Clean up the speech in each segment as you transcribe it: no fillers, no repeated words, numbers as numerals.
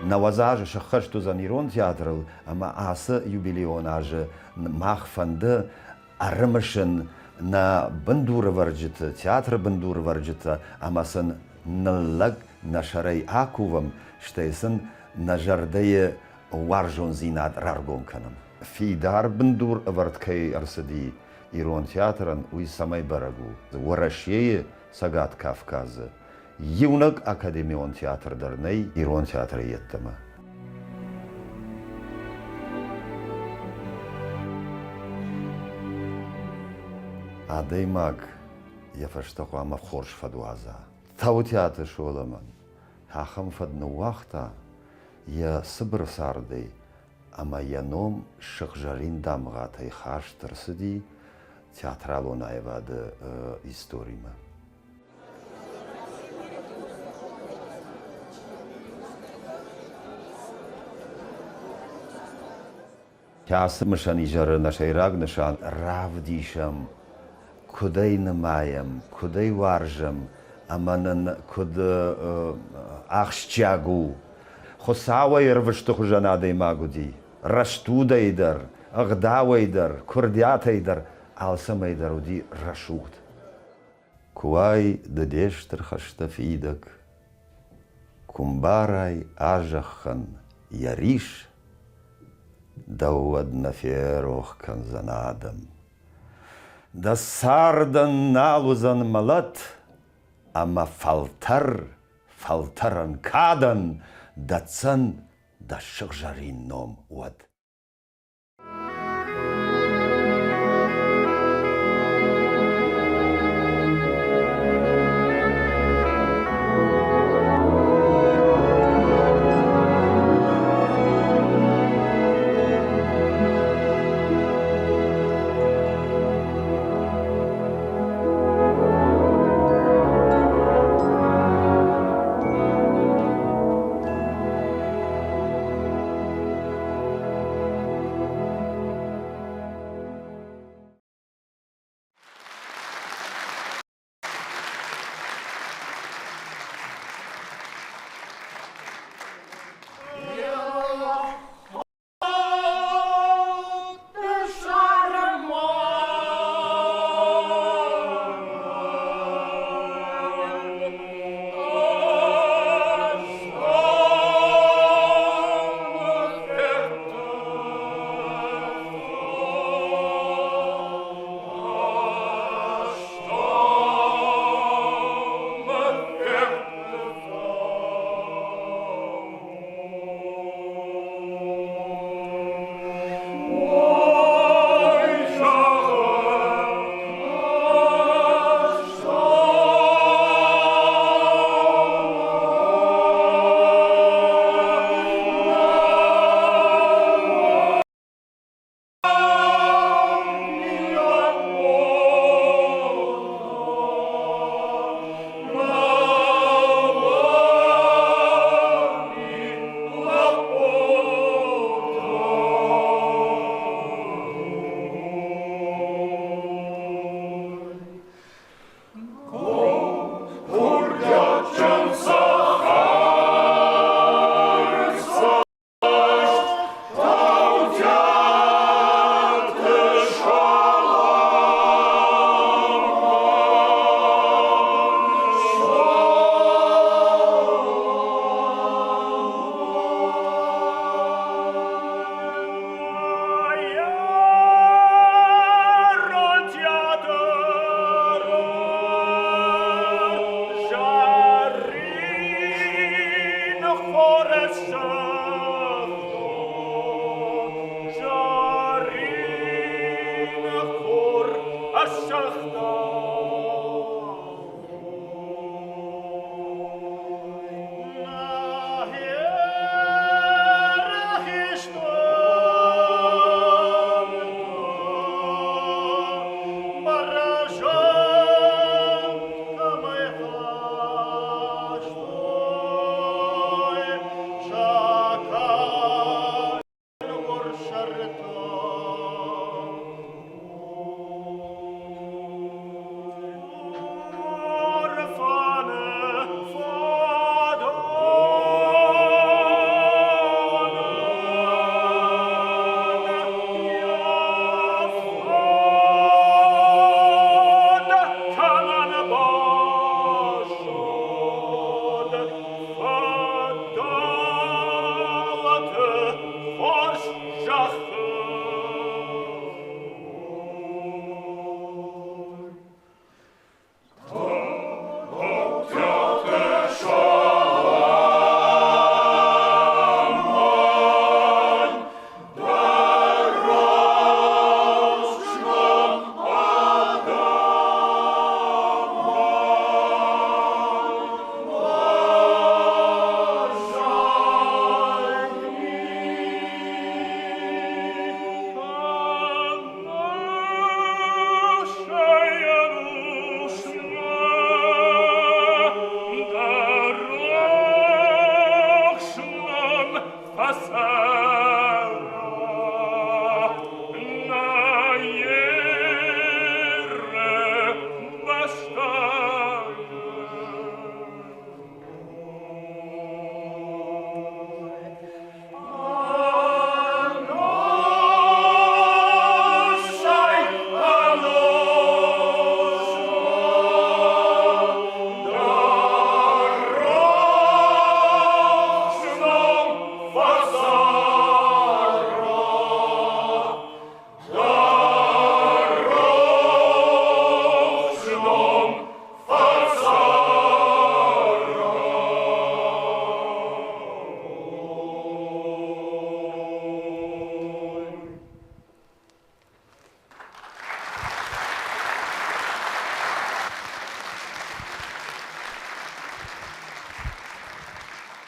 90 азы сӕххӕст уыдзӕн Ирон театрыл, ӕмӕ ацы юбилейон азы мах фӕнды ӕрымысын нӕ бындурӕвӕрджыты, театры бындурӕвӕрджытӕ ӕмӕ сын ныллӕг нӕ сӕрӕй акувӕм, стӕй сын нӕ зӕрдӕйы уарзондзинад раргом кӕнӕм. Фидар бындур ӕвӕрд кӕй ӕрцыди Ирон театрӕн, уый цӕмӕй бӕрӕг у? Уӕрӕсейы Цӕгат Кавказы иунӕг академион театр дӕр нӕй Ирон театры йеддӕмӕ. Адӕймаг йӕ фӕстӕ хъуамӕ хорз фӕд уадза. Таутиаты Соломон ахӕм фӕд ныууагъта йӕ цыбыр цардӕй ӕмӕ йӕ ном сыгъзӕрин дамгъӕтӕй хаст ӕрцыди театралон аивады историмӕ. Кӕцы мысӕн изӕры нӕ сӕйраг нысан равдисӕм, куыд ӕй нымайӕм, куыд ӕй уарзӕм ӕмӕ нын куыд ахсджиаг у. Хуыцауӕй ӕрвысты хуызӕн адӕймаг уыди, рӕстудӕй дӕр, ӕгъдауӕй дӕр, курдиатӕй дӕр, алцӕмӕй дӕр уыди рӕсугъд. Куы уай ды де стыр хӕстӕ фидӕг, Куы мбарай а зӕххӕн йӕ рис, Дӕу уӕд нӕ ферох кӕндзӕн адӕм. Дӕ цардӕн нал уыдзӕн мӕлӕт, Ӕмӕ фӕлтӕр фӕлтӕрӕн кадӕн Дӕтдзӕн дӕ сыгъзӕрин ном уӕд.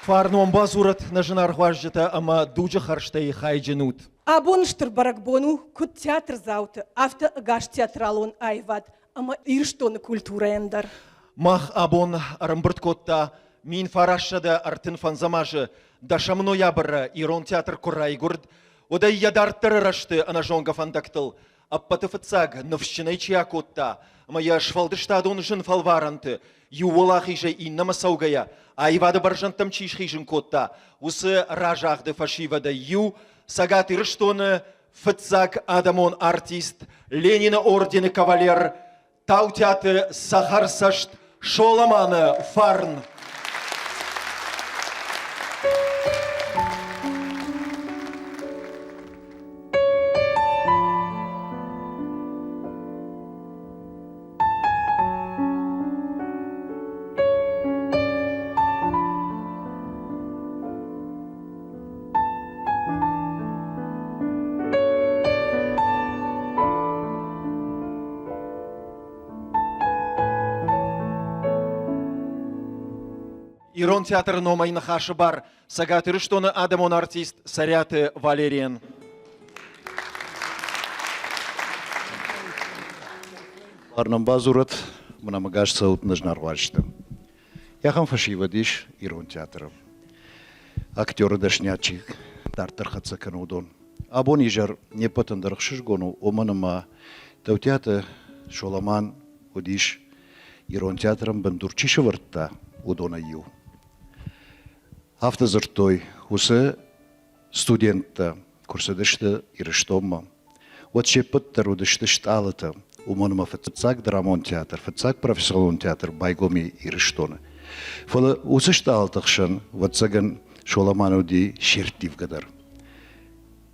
Фарн уӕм бадзурӕд нӕ зынаргъ уазджытӕ ӕмӕ дуджы хӕрзтӕй хайджын ут. Абон стыр бӕрӕгбон у куыд театрдзауты, афтӕ ӕгас театралон аивад ӕмӕ Ирыстоны культурӕйӕн дӕр. Мах абон ӕрӕмбырд кодта 1935 азы дӕсӕм ноябры Ирон театр куы райгуырд, уӕдӕй йӕ дарддӕры рӕзты ӕнӕзонгӕ фӕндӕгтыл ӕппӕты фыццаг ныфсджынӕй чи акодта ӕмӕ йӕ сфӕлдыстадон зын фӕлварӕнты иу уӕлахизӕй иннӕмӕ цӕугӕйӕ аивады бӕрзӕндтӕм чи схизын кодта, уыцы разагъды фӕсивӕдӕй иу Цӕгат Ирыстоны фыццаг адӕмон артист, Ленины ордены кавалер Таутиаты цӕхӕрцӕст Соламаны фарн. Ирон театры номӕй ныхасы бар Цӕгат Ирыстоны адӕмон артист Цӕриаты Валерийӕн. Фарнӕн бадзурӕд, мӕнӕ ӕгас цӕут нӕ зынаргъ уазджытӕ. Ахӕм фӕсивӕд ис ирон театры. Актеры дӕсниад чи дарддӕр хӕццӕ кӕны, уыдон. Абон изӕр не ппӕтӕн дӕр ӕхсызгон у, уымӕн ӕмӕ Таутиаты Соламан уыдис ирон театрӕн бындур чи сӕвӕрдта, уыдонӕй иу. Афтӕ дзырдтой, уыцы студенттӕ куы рцыдысты Ирыстонмӕ, уӕд се ппӕт дӕр уыдысты стъалытӕ, уымӕн ӕмӕ фыццаг драмон театр, фыццаг профессионалон театр байгом и Ирыстоны. Фӕлӕ уыцы стъалыты хсӕн, ӕвӕццӕгӕн, Соламан уыди се рттивгӕ дӕр.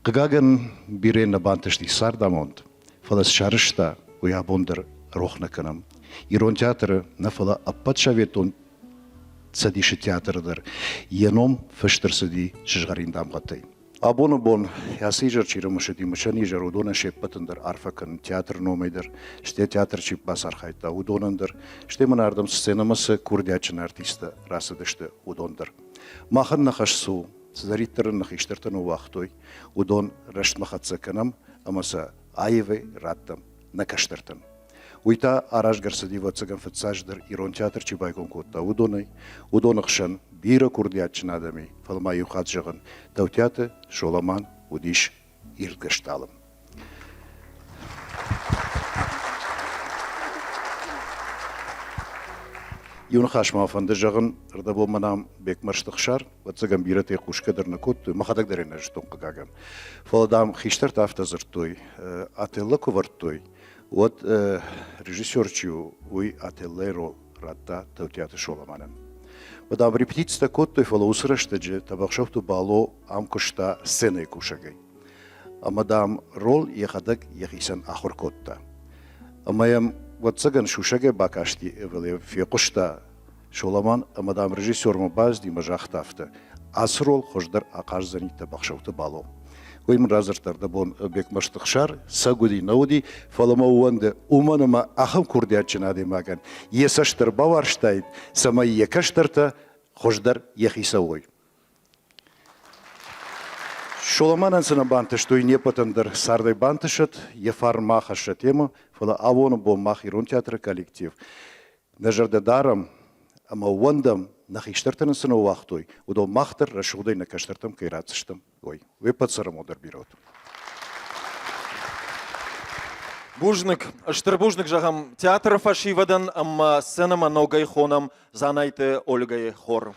Хъыгагӕн, бирӕ нӕ бантысти цардамонд, фӕлӕ цы сарӕзта, уый абон дӕр рох нӕ кӕнӕм. Ирон театры нӕ, фӕлӕ ӕппӕт советон Цӕдисы театры дӕр йӕ ном фыст ӕрцыди сызгъӕрин дамгъӕтӕй. Абоны бон ацы изӕр чи рымысыди, мысӕн изӕр, уыдонӕн се ппӕтӕн дӕр арфӕ кӕнын театры номӕй дӕр, стӕй театр чи бацархайдта, уыдонӕн дӕр, стӕй мын ардӕм сценӕмӕ цы курдиатджын артисттӕ рацыдысты, уыдон дӕр. Махӕн нӕ хӕс цы у, цыдӕриддӕр нын нӕ хистӕртӕ ныууагътой, уыдон рӕстмӕ хӕццӕ кӕнӕм ӕмӕ сӕ аивӕй раттӕм нӕ кӕстӕртӕн. Уый та аразгӕ ӕрцыди, ӕвӕццӕгӕн, фыццаджыдӕр ирон театр чи байгом кодта, уыдонӕй. Уыдоны хсӕн бирӕ курдиатджын адӕм и, фӕлӕ ма иу хатт зӕгъын, Таутиаты Соламан уыдис ирдгӕ стъалы. Иу ныхас ма фӕнды зӕгъын, ӕрдӕбон мӕ нӕм Бекмӕрзты Хсар, ӕвӕццӕгӕн, бирӕтӕ хъусгӕ дӕр нӕ кодтой, мӕхӕдӕг дӕр ӕй нӕ зыдтон, хъыгагӕн. Фӕлӕ, дам, хистӕртӕ афтӕ дзырдтой, Отелло куы вӕрдтой, уӕд режиссер чи у, уый Отеллойы роль радта Таутиаты Соламанӕн. Уӕд ам репетицитӕ кодтой, фӕлӕ уыцы рӕстӕджы Тӕбӕхсӕуты Бало ам куыста сценӕйы кусӕгӕй. Ӕмӕ, дам, роль йӕхӕдӕг йӕхицӕн ахуыр кодта. Ӕмӕ йӕм, ӕвӕццӕгӕн, сусӕгӕй бакасти, фехъуыста Соламан ӕмӕ, дам, режиссермӕ бацыди ӕмӕ загъта афтӕ: ацы роль хуыздӕр ахъаздзӕни Тӕбӕхсӕуты Бало. Уый мын радзырдта ӕрдӕбон Бекмӕрзты Хсар, цӕг уыди, нӕ уыди, фӕлӕ мӕ ууӕнды, уымӕн ӕмӕ ахӕм курдиатджын адӕймагӕн йӕ цӕст дӕр бауарзтаид, цӕмӕй йӕ кӕстӕртӕ хуыздӕр йӕхи цӕуой. Соламанӕн цы нӕ бантыст, уый не ппӕтӕн дӕр цардӕй бантысӕд, йӕ фарн ма ахӕссӕд йемӕ, фӕлӕ абоны бон мах ирон театры коллектив нӕ зӕрдӕ дарӕм ӕмӕ ууӕндӕм, нӕ хистӕртӕ нын цы ныууагътой, уыдон мах дӕр рӕсугъдӕй нӕ кӕстӕртӕм кӕй ратдзыстӕм, уый. Уе ппӕт цӕрӕнбон дӕр бирӕ ут. Бузныг, стыр бузныг зӕгъӕм театры фӕсивӕдӕн ӕмӕ сценӕмӕ ногӕй хонӕм Дзанайты Ольгӕйы хор.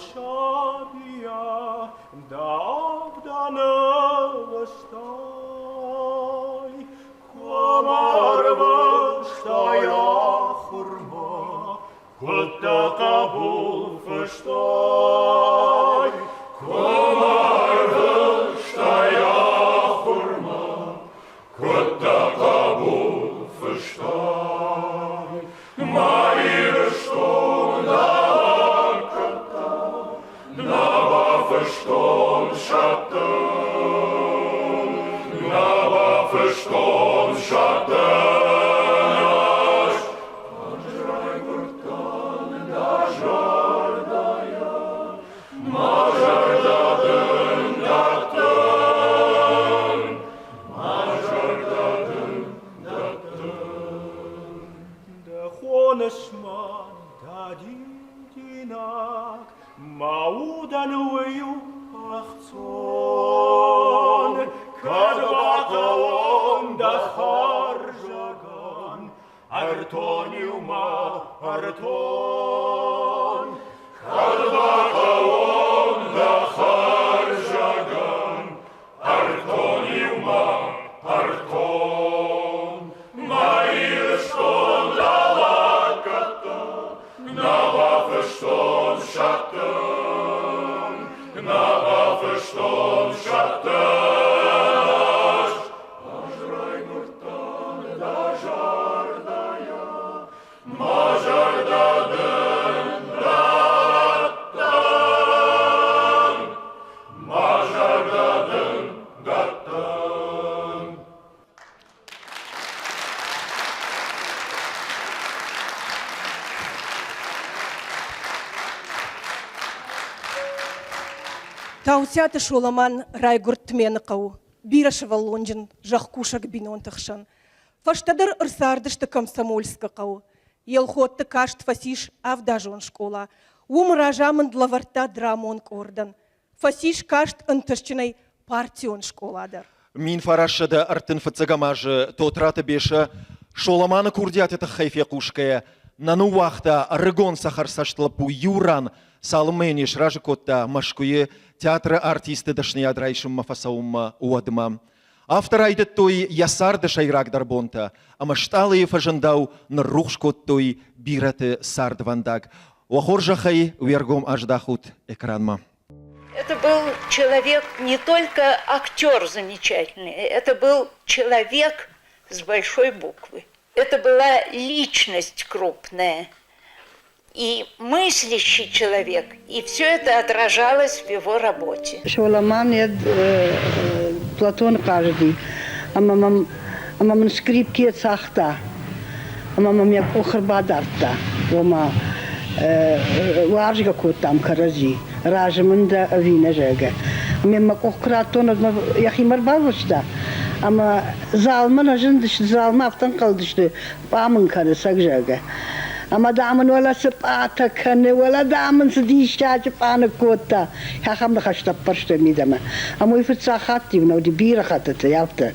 сабийӕ дӕ авдӕны ластай. Куы ӕрвыстай ахуырмӕ, куыд дӕ хъӕбул фыстай. Куы ӕрвыстай ахуырмӕ, куыд дӕ хъӕбул фыстай. Мӕ Ирыстон акодта, нӕ бафыстон сӕттын, нӕ бафыстон сӕттын ӕз. Ӕз райгуырдтӕн дӕ зӕрдӕйӕ, мӕ зӕрдӕ дын дӕттын, мӕ зӕрдӕ дын дӕттын. Дӕ хоныс мӕн, дӕ дидинӕг, мӕ удӕн уый у ӕхцон. Кӕд бахъӕуон дӕ хӕрзӕгӕн, ӕртон-иу мӕ, ӕртон. Кӕд бахъӕуон дӕ хӕрзӕгӕн, Ӕртон-иу мӕ, ӕртон, мӕ Ирыстон лӕггӕдтӕ, нӕ бафыстон сӕттын, нӕ бафыстон сӕттын ӕз. Ӕз райгуырдтӕн дӕ зӕрдӕйӕ, мӕ зӕрдӕ дын дӕттын. Мӕ зӕрдӕ дын дӕттын. Таутиаты Соламан райгуырд Тмены хъӕуы, бирӕсывӕллонджын зӕхкусӕг бинонты хсӕн. Фӕстӕдӕр ӕрцардысты Комсомольскы хъӕуы. Елхотты каст фӕцис авдазон скъола. Уым разамынд лӕвӕрдта драмон къордӕн. Фӕцис каст ӕнтыстджынӕй партион скъола дӕр. 1935 азы Тотраты Беса Соламаны курдиаты тыххӕй фехъусгӕйӕ, нӕ ныууагъта ӕрыгон цӕхӕрцӕст лӕппу иу ран, цалынмӕ йын не сразы кодта Мӕскуыйы театры артисты дӕсныйад райсынмӕ фӕцӕуынмӕ, уӕдмӕ. Афтӕ райдыдтой йӕ царды сӕйрагдӕр бонтӕ, ӕмӕ стъалыйы фӕзындау ныррухс кодтой бирӕты цардвӕндаг. Уӕ хорзӕхӕй уе ргом аздахут экранмӕ. Это был человек не только актер замечательный, это был человек с большой буквы. Это была личность крупная и мыслящий человек, и все это отражалось в его работе. Соламан Платон хъазыди, ӕмӕ мӕм ӕмӕ мын скрипкӕ цагъта, ӕмӕ мӕм йӕ къух ӕрбадардта, ома уарзгӕ кодтам кӕрӕдзи, разы мын дӕ ӕви нӕ, зӕгъгӕ. Ӕмӕ мӕ къух куы радтон, уӕд мӕ йӕхимӕ ӕрбалвӕста, ӕмӕ залмӕ нӕ зындысты, залмӕ афтӕ ӕнхъӕлдысты, пъа мын кӕны цӕг, зӕгъгӕ. Ӕмӕ, дам, ын уӕлӕ цы пъатӕ кӕны, уӕлӕ, дам, ын цы диссаджы пъа ныккодта, ахӕм ныхӕстӕ ӕппӕрстой мидӕмӕ. Ӕмӕ уый фыццаг хатт-иу нӕ уыди, бирӕ хӕттыты, афтӕ.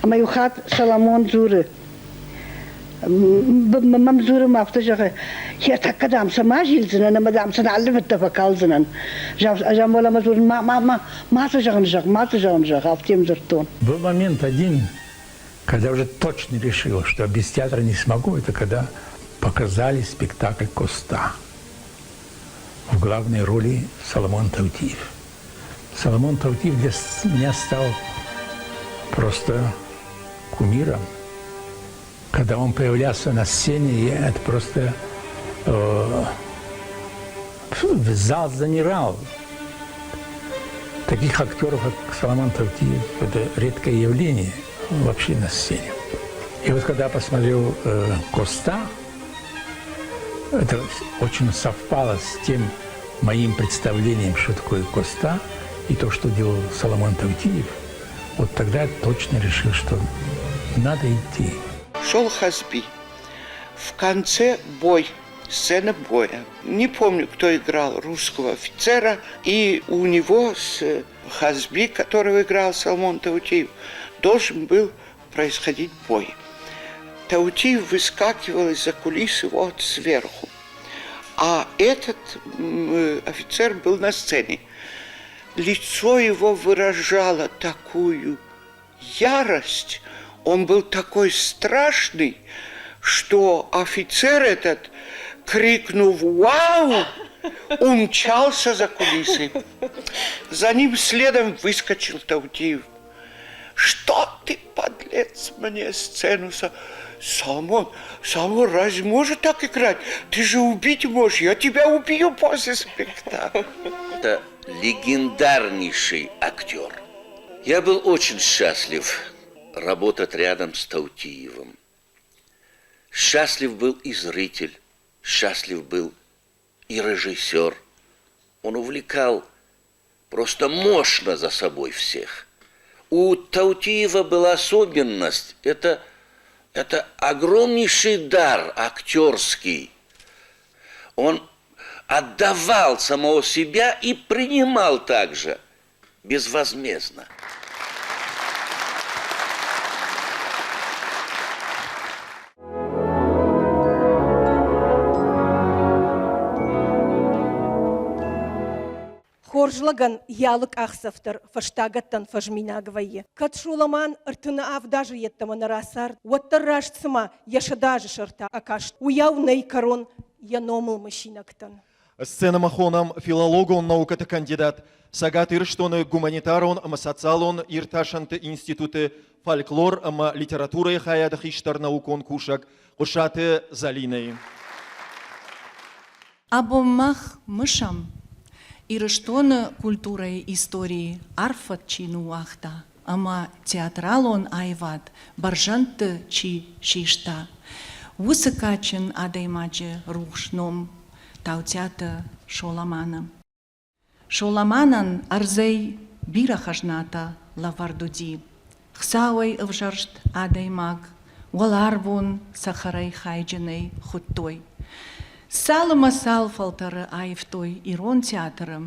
Ӕмӕ иу хатт Соломон дзуры, мӕм дзуры мӕ афтӕ зӕгъы, йӕ тӕккӕ, дам, сӕ ма зилдзынӕн ӕмӕ, дам, сын алывыдтӕ фӕкалдзынӕн. Ӕз ӕм уӕлӕмӕ дзурын, ма, ма, ма, мацы зӕгъын зӕгъ, мацы зӕгъын зӕгъ, афтӕ йӕм дзырдтон. Был момент один, когда уже точно решил, что без театра не смогу, это когда показали спектакль «Коста». В главной роли Соломон Таутиев. Соломон Таутиев для меня стал просто кумиром. Когда он появлялся на сцене, я это просто зал замирал. Таких актеров, как Соломон Таутиев, это редкое явление вообще на сцене. И вот когда я посмотрел Коста, это очень совпало с тем моим представлением, что такое Коста, и то, что делал Соломон Таутиев. Вот тогда я точно решил, что надо идти. Шел Хазби. В конце бой, сцена боя. Не помню, кто играл русского офицера, и у него с Хазби, которого играл Соломон Таутиев, должен был происходить бой. Таутиев выскакивал из-за кулисы вот сверху. А этот офицер был на сцене. Лицо его выражало такую ярость, он был такой страшный, что офицер этот, крикнув «Вау!», умчался за кулисы. За ним следом выскочил Таутиев. Что ты, подлец, мне сцену со... Соломон, Соломон, разве может так играть? Ты же убить можешь, я тебя убью после спектакля. Это легендарнейший актер. Я был очень счастлив работать рядом с Таутиевым. Счастлив был и зритель, счастлив был и режиссер. Он увлекал просто мощно за собой всех. У Таутиева была особенность. Это, это огромнейший дар актерский. Он отдавал самого себя и принимал также безвозмездно. Хорз лӕгӕн йӕ алы къахдзӕф дӕр фӕстагӕттӕн фӕзминаг вӕййы. Кӕд Соламан 37 азы йеддӕмӕ нӕ рацард, уӕддӕр раст цыма йӕ 100 азы сӕртӕ акаст, уыйау нӕй кӕрон йӕ номыл мысинӕгтӕн. Сценӕмӕ хонӕм филологон наукӕты кандидат, Цӕгат Ирыстоны гуманитарон ӕмӕ социалон иртасӕнты институты фольклор ӕмӕ литературӕйы хайады хистӕр наукон кусӕг Хъуысаты Зӕлинӕйы. Абон мах мысӕм, Ирыстоны культурӕйы историйы арф фӕд чи ныууагъта ӕмӕ театралон аивад бӕрзӕндты чи систа, уыцы кадджын адӕймаджы рухс ном Таутиаты Соламаны. Соламанӕн ӕрдзӕй бирӕ хӕзнатӕ лӕвӕрд уыди. Хуыцауӕй ӕвзӕрст адӕймаг уӕларвон цӕхӕрӕй хайджынӕй хуыдтой. Цал ӕмӕ цал фӕлтӕры аивтой ирон театры,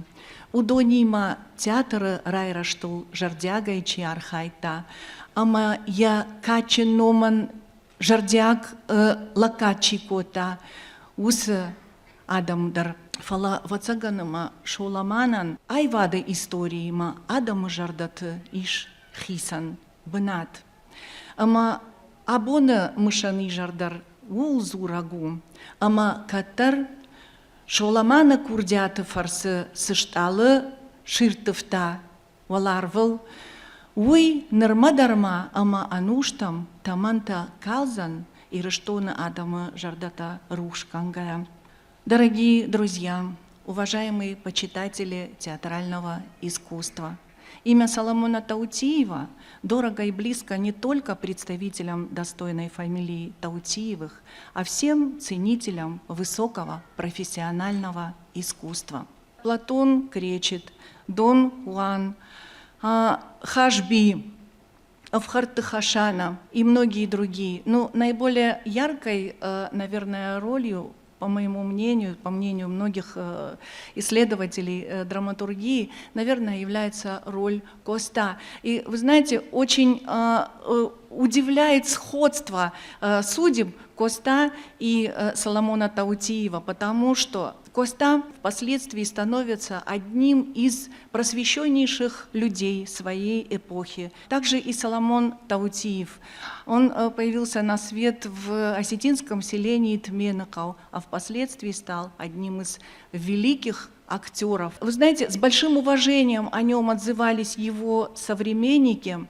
уыдонимӕ театры райрӕзтыл зӕрдиагӕй чи архайдта ӕмӕ йӕ кадджын номӕн зӕрдиаг лӕггад чи кодта, уыцы адӕм дӕр. Фӕлӕ, ӕвӕццӕгӕн ӕмӕ Соламанӕн аивады историимӕ адӕмы зӕрдӕты ис хицӕн бынат. Ӕмӕ абоны мысӕн изӕр дӕр ууыл дзурӕг у, ӕмӕ кӕддӕр Соламаны курдиаты фӕрцы цы стъалы сирттывта уӕларвыл, уый нырмӕ дӕр ма ӕмӕ ӕнустӕм тӕмӕнтӕ калдзӕн Ирыстоны адӕмы зӕрдӕтӕ рухс кӕнгӕйӕ. Дорогие друзья, уважаемые почитатели театрального искусства, имя Соломона Таутиева дорого и близко не только представителям достойной фамилии Таутиевых, а всем ценителям высокого профессионального искусства. Платон Кречет, Дон Хуан, Хашби, Ӕфхӕрдты Хасана и многие другие. Но наиболее яркой, наверное, ролью, по моему мнению, по мнению многих исследователей драматургии, наверное, является роль Коста. И вы знаете, очень удивляет сходство судеб Коста и Соломона Таутиева, потому что Коста впоследствии становится одним из просвещеннейших людей своей эпохи. Также и Соломон Таутиев. Он появился на свет в осетинском селении Тменыкау, а впоследствии стал одним из великих актеров. Вы знаете, с большим уважением о нем отзывались его современники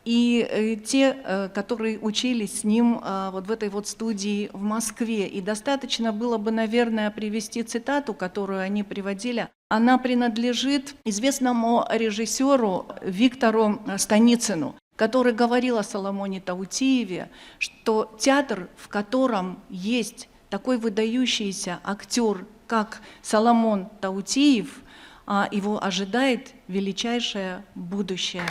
и те, которые учились с ним вот в этой вот студии в Москве. И достаточно было бы, наверное, привести цитату, которую они приводили. Она принадлежит известному режиссеру Виктору Станицыну, который говорил о Соломоне Таутиеве, что театр, в котором есть такой выдающийся актер, как Соломон Таутиев, его ожидает величайшее будущее.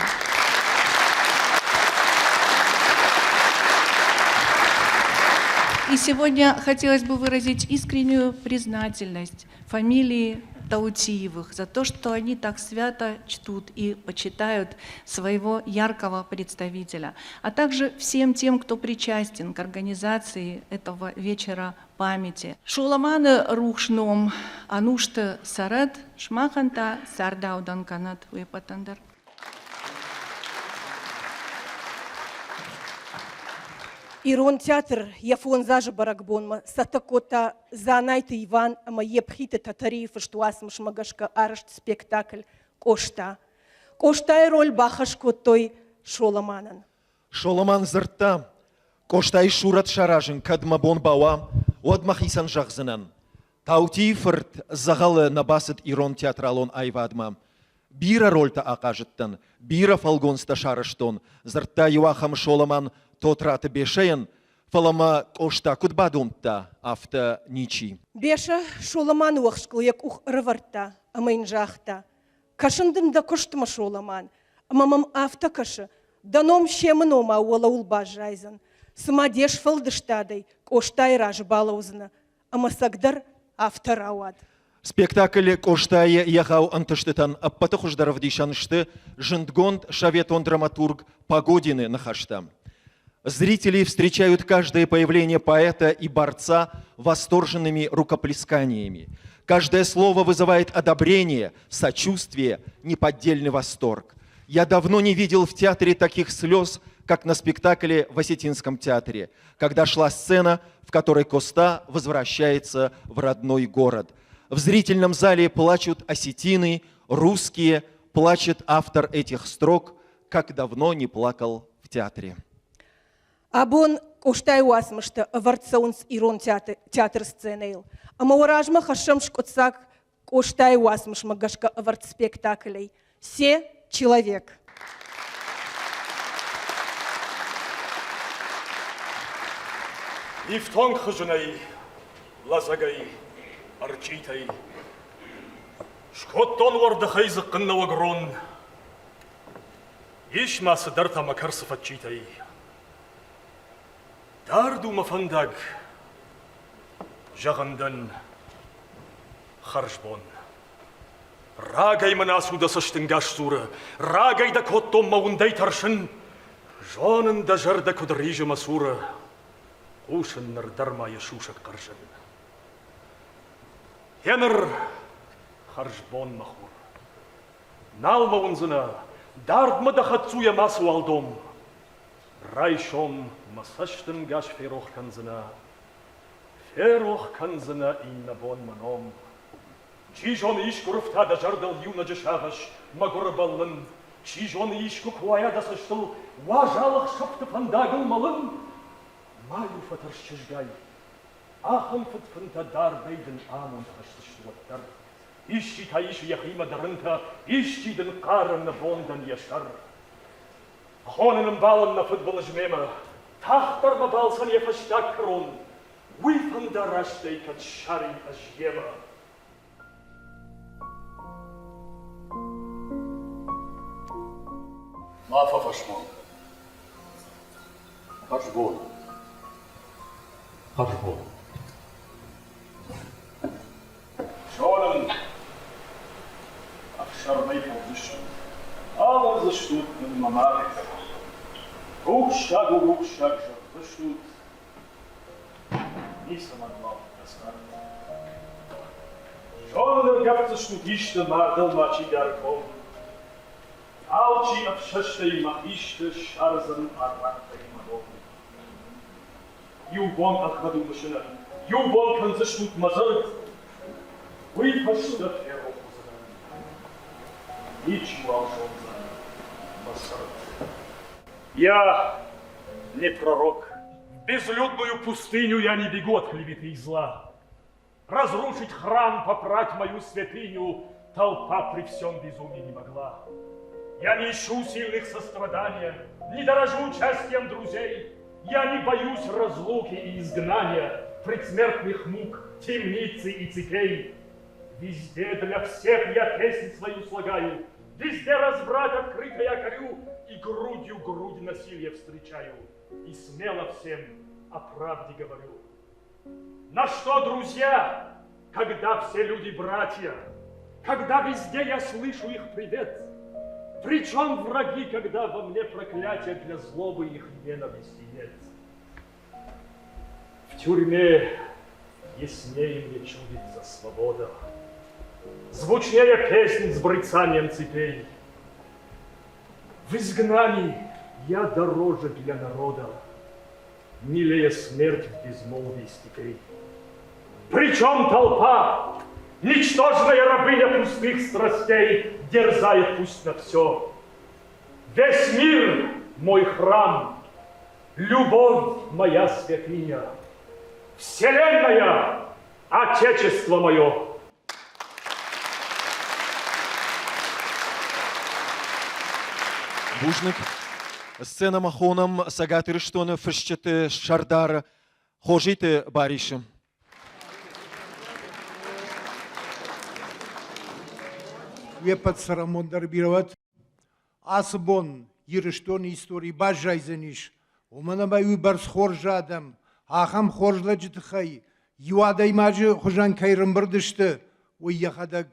И сегодня хотелось бы выразить искреннюю признательность фамилии Таутиевых за то, что они так свято чтут и почитают своего яркого представителя, а также всем тем, кто причастен к организации этого вечера памяти. Шоламаны рухс ном ӕнусты цӕрӕд, сымахӕн та цардаудӕн кӕнӕд уе ппӕтӕн дӕр. Ирон театр йӕ фондзазы бӕрӕгбонмӕ цӕттӕ кодта Дзанайты Иван ӕмӕ Епхиты Тӕтӕрийы фыст уацмысмӕ гӕсгӕ арӕзт спектакль «Къоста». Къостайы роль бахӕс кодтой Соламанӕн. Соламан дзырдта, Къостайы сурӕт саразын кӕд мӕ бон бауа, уӕд мӕхицӕн зӕгъдзынӕн. Таутийы фырт дзӕгъӕлы нӕ бацыд ирон театралон аивадмӕ. Бирӕ рольтӕ ахъазыдтӕн, бирӕ фӕлгонцтӕ сарӕзтон, дзырдта иу ахӕм Соламан Тотраты Бесӕйӕн, фӕлӕ мӕ Къоста куыд бадомдта, афтӕ ничи. Бесӕ Соламаны уӕхскыл йӕ къух ӕрӕвӕрдта ӕмӕ йын загъта: Кӕсын дын дӕ куыстмӕ, Соламан, ӕмӕ мӕм афтӕ кӕсы, дӕ ном семы номау уӕлӕуыл баззайдзӕн, цыма де сфӕлдыстадӕй Къостайы разы балӕудзынӕ, ӕмӕ цӕгдӕр афтӕ рауад. Спектакль Къостайы егъау ӕнтыстытӕн ӕппӕты хуыздӕр ӕвдисӕн сты зындгонд советон драматург Погодины ныхӕстӕ. Зрители встречают каждое появление поэта и борца восторженными рукоплесканиями. Каждое слово вызывает одобрение, сочувствие, неподдельный восторг. Я давно не видел в театре таких слез, как на спектакле в Осетинском театре, когда шла сцена, в которой Коста возвращается в родной город. В зрительном зале плачут осетины, русские, плачет автор этих строк, как давно не плакал в театре. Абон Къостайы уацмыстӕ ӕвӕрд цӕуынц ирон театры сценӕйыл. Ӕмӕ уӕ размӕ хӕссӕм скъуыддзаг Къостайы уацмысмӕ гӕсгӕ ӕвӕрд спектаклӕй «Се человек». Ифтонг хызынӕй, лӕдзӕгӕй, ӕрчъитӕй Скодтон уӕрдӕхӕй дзыхъхъыннӕуӕг рон. Ис ма цыдӕртӕ мӕ кӕрцы фӕччитӕй. Дард у мӕ фӕндаг, зӕгъын дын, хӕрзбон. Рагӕй мын ацу дӕ цӕстынгас дзуры, рагӕй дӕ кодтон мӕ уындӕй тӕрсын. Зонын, дӕ зӕрдӕ куыд ризы мӕ цуры, хъусын ныр дӕр ма йӕ сусӕг хъӕрзын. Гъеныр хӕрзбон, мӕ хур. Нал мӕ уындзынӕ, дардмӕ дӕ хӕддзуйӕ мацыуал дом. Райсом мӕ цӕстынгас ферох кӕндзынӕ, ферох кӕндзынӕ иннӕбон мӕ ном. Чи зоны, искуы рывта дӕ зӕрдыл иунӕджы сагъӕс, мӕгуыры бӕллын. Чи зоны, искуы куы уайа дӕ цӕстыл уазал ӕхсӕвты фӕндагыл мӕлын. Ма-иу фӕтӕрс чызгай, Ахӕм фыдфынтӕ дардӕй дын амонд хӕсдзысты уӕддӕр. Исчи та исы йӕхимӕ дӕ рынтӕ, исчи дын хъары нывондӕн йӕ сӕр. Хонын ӕмбалын нӕ фыдбылыз мемӕ, тагъддӕр мӕ балцӕн йӕ фӕстаг кӕрон. Уый фӕндарастӕй кӕд ссарин ӕз йемӕ. Ма фӕфӕсмон кӕн. Хӕрзбон. Хӕрзбон. Зонын, ӕфсӕрмӕй фӕуыдзыстут. Авӕрдзыстут мын мӕ мард. Рухсаг у рухсаг зӕгъдзыстут. Ницӕмӕн уал дӕ цард. Зонын, ӕргӕвддзыстут исты мардыл ма чидӕр ком. Алчи ӕфсӕстӕй мӕ хисты ссардзӕн арӕхтӕй мӕ ном. Иу бон ӕгъгъӕд у мысынӕн, иу бон кӕндзыстут мӕ дзырд, уый фӕстӕ ферох уыдзынӕн. Ничиуал зондзӕн мӕ цырд. Я не пророк. В безлюдную пустыню я не бегу от клеветы и зла. Разрушить храм, попрать мою святыню толпа при всем безумии не могла. Я не ищу сильных сострадания, не дорожу участием друзей. Я не боюсь разлуки и изгнания, предсмертных мук, темницы и цепей. Везде для всех я песнь свою слагаю, Везде разврат открыто я корю И грудью грудь насилие встречаю, И смело всем о правде говорю. На что, друзья, когда все люди братья? Когда везде я слышу их привет, Причем враги, когда во мне проклятия для злобы их ненависти нет. В тюрьме яснее мне чудится свобода, Звучнее песнь с брыцанием цепей. В изгнании я дороже для народа, Милее смерть в безмолвии степей. Причем толпа, ничтожная рабыня пустых страстей, Дерзает пусть на все. Весь мир мой храм, любовь моя святыня, Вселенная, Отечество мое. Бузныг. Сценӕмӕ хонӕм Цӕгат Ирыстоны фысджыты сӕрдар Хозиты Барисы. Уе ппӕт цӕрӕнбон дӕр бирӕ уӕд. Ацы бон Ирыстоны истори баззайдзӕнис, уымӕн ӕмӕ уыйбӕрц хорз адӕм, ахӕм хорз лӕджы тыххӕй иу адӕймаджы хуызӕн кӕй рымбырд сты, уый йӕхӕдӕг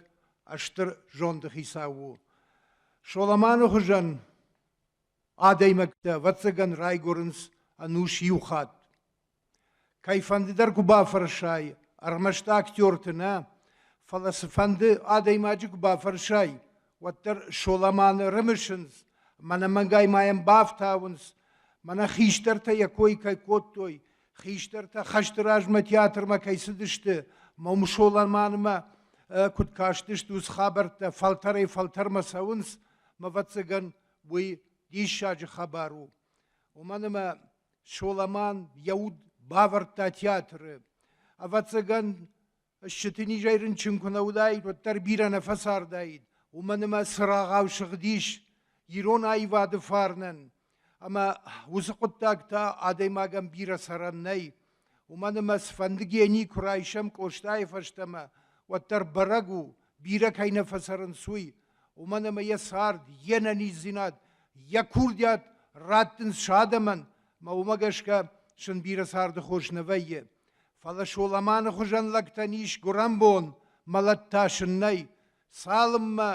стыр зонды хицау у. Соломаны хуызӕн адӕймӕгтӕ, ӕвӕццӕгӕн, райгуырынц ӕнус иу хатт. Кӕйфӕнды дӕр куы бафӕрсай, ӕрмӕст актерты нӕ, фӕлӕ цыфӕнды адӕймаджы куы бафӕрсай, уӕддӕр Соломаны рымысынц, мӕнӕмӕнгӕй ма йӕм бафтауынц, мӕнӕ хистӕртӕ йӕ кой кӕй кодтой, хистӕртӕ хӕсты размӕ театрмӕ кӕй цыдысты, мӕ Соломанмӕ куыд кастысты, уыцы хабӕрттӕ фӕлтӕрӕй-фӕлтӕрмӕ цӕуынц, мӕ ӕвӕццӕгӕн, уый диссаджы хабар у. Уымӕн ӕмӕ Соломан йӕ уд бавӕрдта театры. Ӕвӕццӕгӕн, стджыты низӕй рынчын куы нӕ уыдаид, уӕддӕр бирӕ нӕ фӕцардаид, уымӕн ӕмӕ цырагъау сыгъдис ирон аивады фарнӕн. Ӕмӕ уыцы хъуыддаг та адӕймагӕн бирӕ цӕрӕн нӕй. Уымӕн ӕмӕ цыфӕнды гени куы райсӕм Къостайы фӕстӕмӕ, уӕддӕр бӕрӕг у, бирӕ кӕй нӕ фӕцӕрынц, уый. Уымӕн ӕмӕ йӕ цард, йе нӕниздзинад, йӕ курдиат раттынц сӕ адӕмӕн, ӕмӕ уымӕ гӕсгӕ сын бирӕ царды хос нӕ вӕййы. Фӕлӕ Соломаны хуызӕн лӕгтӕн ис гуырӕнбон, мӕлӕт та сын нӕй. Цалынмӕ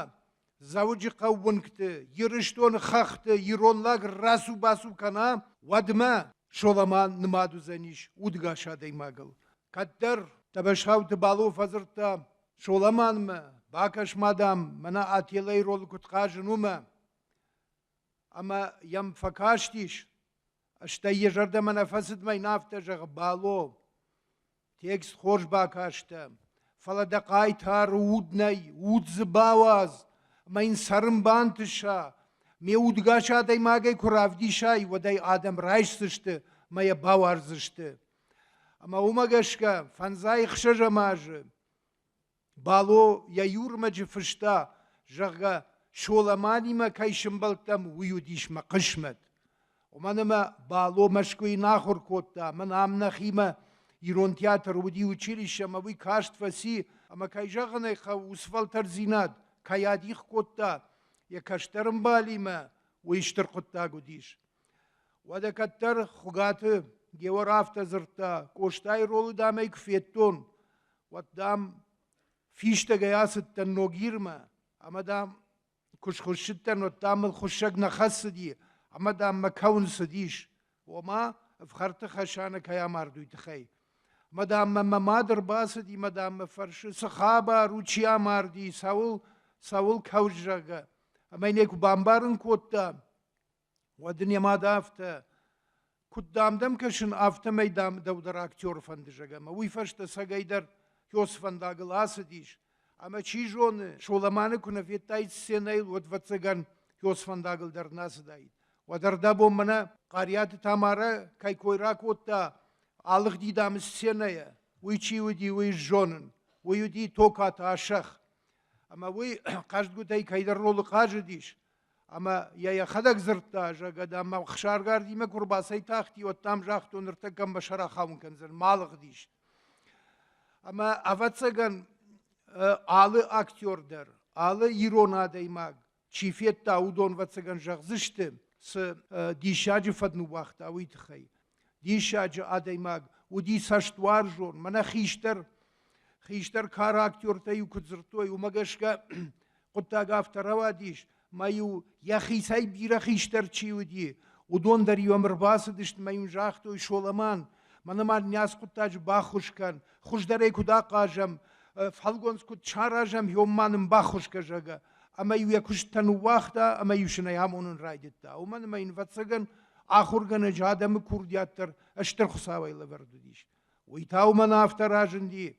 Дзӕуджыхъӕуы уынгты, Ирыстоны хӕхты ирон лӕг рацу-бацу кӕна, уӕдмӕ Соломан нымад уыдзӕнис удгас адӕймагыл. Кӕддӕр Тӕбӕсхауты Бало фӕдзырдта Соломанмӕ, бакӕс ма, дам, мӕнӕ Ателлайы ролы куыд хъазын, уымӕ. Ӕмӕ йӕм фӕкастис, стӕй йӕ зӕрдӕмӕ нӕ фӕцыд мӕ йын афтӕ зӕгъы, Бало, текст хорз бакастӕ, фӕлӕ дӕ хъайтары уд нӕй, уд дзы бауадз, ӕмӕ йын цӕрын бантыса. Ме удгас адӕймагӕй куы равдисай, уӕд ӕй адӕм райсдзысты ӕмӕ йӕ бауарздзысты. Ӕмӕ уымӕ гӕсгӕ фӕндзай ӕхсӕзӕм азы Бало йӕ иурмӕджы фыста, зӕгъгӕ, Соломанимӕ кӕй сымбӕлдтӕм, уый уыдис мӕ хъысмӕт. Уымӕн ӕмӕ Бало Мӕскуыйы нӕ ахуыр кодта, мӕн ам нӕхимӕ ирон театр уыди училище ӕмӕ уый каст фӕци, ӕмӕ кӕй зӕгъын ӕй хъӕуы, уыцы фӕлтӕрддзинад кӕй адих кодта йӕ кӕстӕр ӕмбалимӕ, уый стыр хъуыддаг уыдис. Уӕдӕ кӕддӕр Хуыгаты Геор афтӕ дзырдта, Къостайы ролы дам ӕй куы федтон, уӕд, дам, фистӕгӕй ацыдтӕн Ногирмӕ ӕмӕ, дам, куы схуыссыдтӕн, уӕд, дам, мыл хуыссӕг нӕ хӕцыди ӕмӕ, дам, мӕ кӕуын цыдис, ома ӕфхӕрдты Хӕсанӕ кӕй амард, уый тыххӕй. Ӕмӕ, дам, мӕ мӕ мад ӕрбацыди мӕ, дам, мӕ фӕрсы, цы хабар у, чи амарди, цӕуыл, цӕуыл кӕуыс, зӕгъгӕ. Ӕмӕ йын ӕй куы бамбарын кодта, Уӕд ын йӕ мад афтӕ, куыд дам дӕм кӕсын, афтӕмӕй дам дӕу дӕр актер фӕнды, зӕгъ, ӕмӕ уый фӕстӕ цӕгӕйдӕр Хёс фӕндагыл ацыдис. Ӕмӕ чи зоны, Соломаны куы нӕ федтаид сценӕйыл, уӕд, ӕвӕццӕгӕн, Хёс фӕндагыл дӕр нӕ ацыдаид. Уӕд ӕрдӕбон мӕнӕ Хъариаты Тамарӕ кӕй кой ракодта, алыгъди дам сценӕйӕ, уый чи уыди, уый зонын. Уый уыди Токаты Асӕх. Ӕмӕ уый хъӕздгуытӕй кӕйдӕр ролы хъазыдис. Ӕмӕ йӕ йӕхӕдӕг дзырдта, зӕгъгӕ, дам, мӕ ӕхсаргардимӕ куы ӕрбацӕйтахти, уӕд, дам, загътон, ныртӕккӕ мӕ сӕр ахауын кӕндзӕн, ма алыгъдис. Ӕмӕ, ӕвӕццӕгӕн, алы актер дӕр, алы ирон адӕймаг, чи федта, уыдон, ӕвӕццӕгӕн, зӕгъдзысты, цы диссаджы фӕд ныууагъта, уый тыххӕй. Диссаджы адӕймаг уыди цӕстуарзон, мӕнӕ хистӕр. Хистӕр кары актертӕ-иу куыд дзырдтой, уымӕ гӕсгӕ хъуыддаг афтӕ рауадис, мӕ-иу йӕхицӕй бирӕ хистӕр чи уыди, уыдон дӕр-иу ӕм ӕрбацыдысты мӕ йын загътой, Соломан, мӕнӕ ма нӕ ацы хъуыддаджы баххуыс кӕн, хуыздӕр ӕй куыд ахъазӕм, фӕлгонц куыд саразӕм, уым ма нын баххуыс кӕн, зӕгъгӕ. Ӕмӕ-иу йӕ куыстытӕ ныууагъта ӕмӕ-иу сын ӕй амонын райдыдта. Уымӕн ӕмӕ йын, ӕвӕццӕгӕн, ахуыргӕнӕджы адӕмы курдиат дӕр стыр Хуыцауӕй лӕвӕрд уыдис. Уый та уымӕн афтӕ разынди,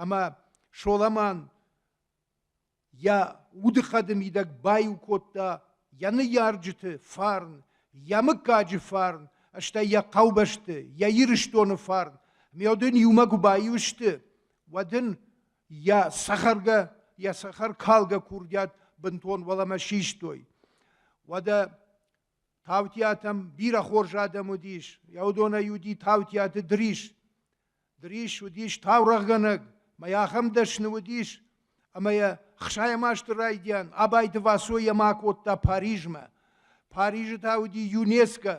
ӕмӕ Соломан йӕ удыхъӕды мидӕг баиу кодта йӕ ныййарджыты фарн, йӕ мыггаджы фарн, стӕй йӕ хъӕубӕсты, йӕ Ирыстоны фарн. Ӕмӕ уыдон иумӕ куы баиу сты, уӕд ын йӕ цӕхӕргӕ, йӕ цӕхӕркалгӕ курдиат бынтон уӕлӕмӕ систой. Уӕдӕ Таутиатӕм бирӕ хорз адӕм уыдис. Йӕ уыдонӕй уыди Таутиаты Дрис. Дрис уыдис таурӕгъгӕнӕг, мӕ ахӕм дӕсны уыдис, ӕмӕ йӕ хсайӕм азты райдиан Абайты Васо йемӕ акодта Парижмӕ. Парижы та уыди ЮНЕСКО,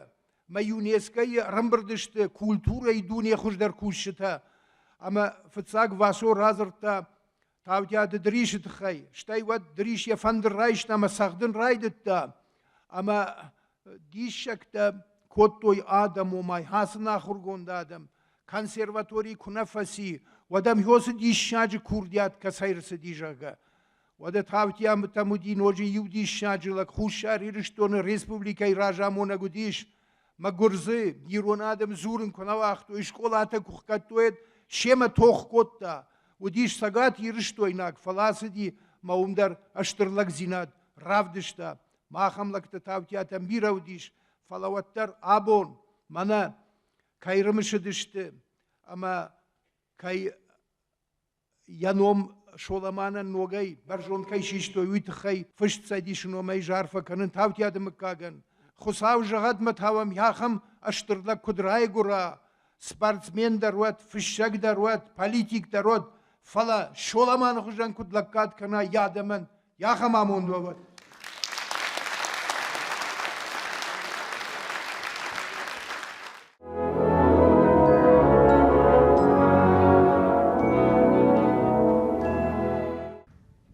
мӕ ЮНЕСКО-йы ӕрӕмбырд сты культурӕйы дуне хуыздӕр кусджытӕ. Ӕмӕ фыццаг Васо радзырдта Таутиаты Дрисы тыххӕй, стӕй уӕд Дрис йӕ фӕндыр райста ӕмӕ цӕгъдын райдыдта. Ӕмӕ диссӕгтӕ кодтой адӕм, ома хӕцын ахуыргонд адӕм. Консерватори куы нӕ фӕци, уӕд ӕм уыцы диссаджы курдиат кӕцӕй рцыди, зӕгъгӕ. Уӕдӕ Таутиамытӕм уыди ноджы иу диссаджы лӕг Хуссар Ирыстоны республикӕйы разамонӕг уыдис, мӕ гуырдзы ирон адӕм дзурын куы нӕ уагътой, скъолатӕ куы хгӕдтой, семӕ тох кодта. Уыдис Цӕгат Ирыстойнаг, фӕлӕ ацыди мӕ уым дӕр стыр лӕгдзинад равдыста. Махӕм лӕгтӕ Таутиатӕм бирӕ уыдис, фӕлӕ уӕддӕр абон мӕнӕ кӕй рымысыдысты ӕмӕ кӕй йӕ ном Соломанӕн ногӕй бӕрзонд кӕй систой, уый тыххӕй фыст Цӕдисы номӕй зарфӕ кӕнын Таутиаты мыггагӕн. Хуыцау зӕгъӕд мӕ тауӕм ахӕм стыр лӕг куыд райгуыра, спортсмен дӕр уӕд, фыссӕг дӕр уӕд, политик дӕр уӕд, фӕлӕ Соломаны хуызӕн куыд лӕггад кӕна йӕ адӕмӕн, ахӕм амонд уӕвӕд.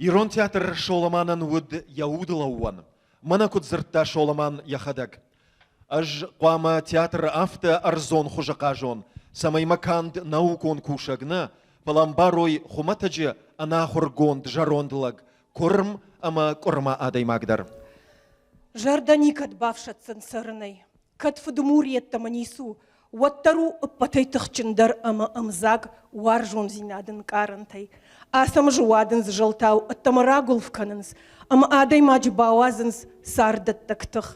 Ирон театр Соломанӕн уыд йӕ удлӕууӕн. Мӕнӕ куыд дзырдта Соломан йӕхӕдӕг. Ӕз хъуамӕ театры афтӕ ӕрдзон хуызы хъазон, цӕмӕй мӕ канд наукон кусӕг нӕ, фӕлӕ ӕмбарой хуымӕтӕджы ӕнахуыргонд зӕронд лӕг, куырм ӕмӕ къуырма адӕймаг дӕр. Зӕрдӕ никӕд бафсӕддзӕн цӕрынӕй. Кӕд фыдмур йеддӕмӕ ницы у, уӕддӕр у ӕппӕтӕй тыхджындӕр ӕмӕ ӕмдзаг уарзондзинады нкъарӕнтӕй. Ацӕмӕзы уадындзы зӕлтау ӕддӕмӕ рагуылф кӕнынц ӕмӕ адӕймаджы бауадзынц царддӕттӕг тых.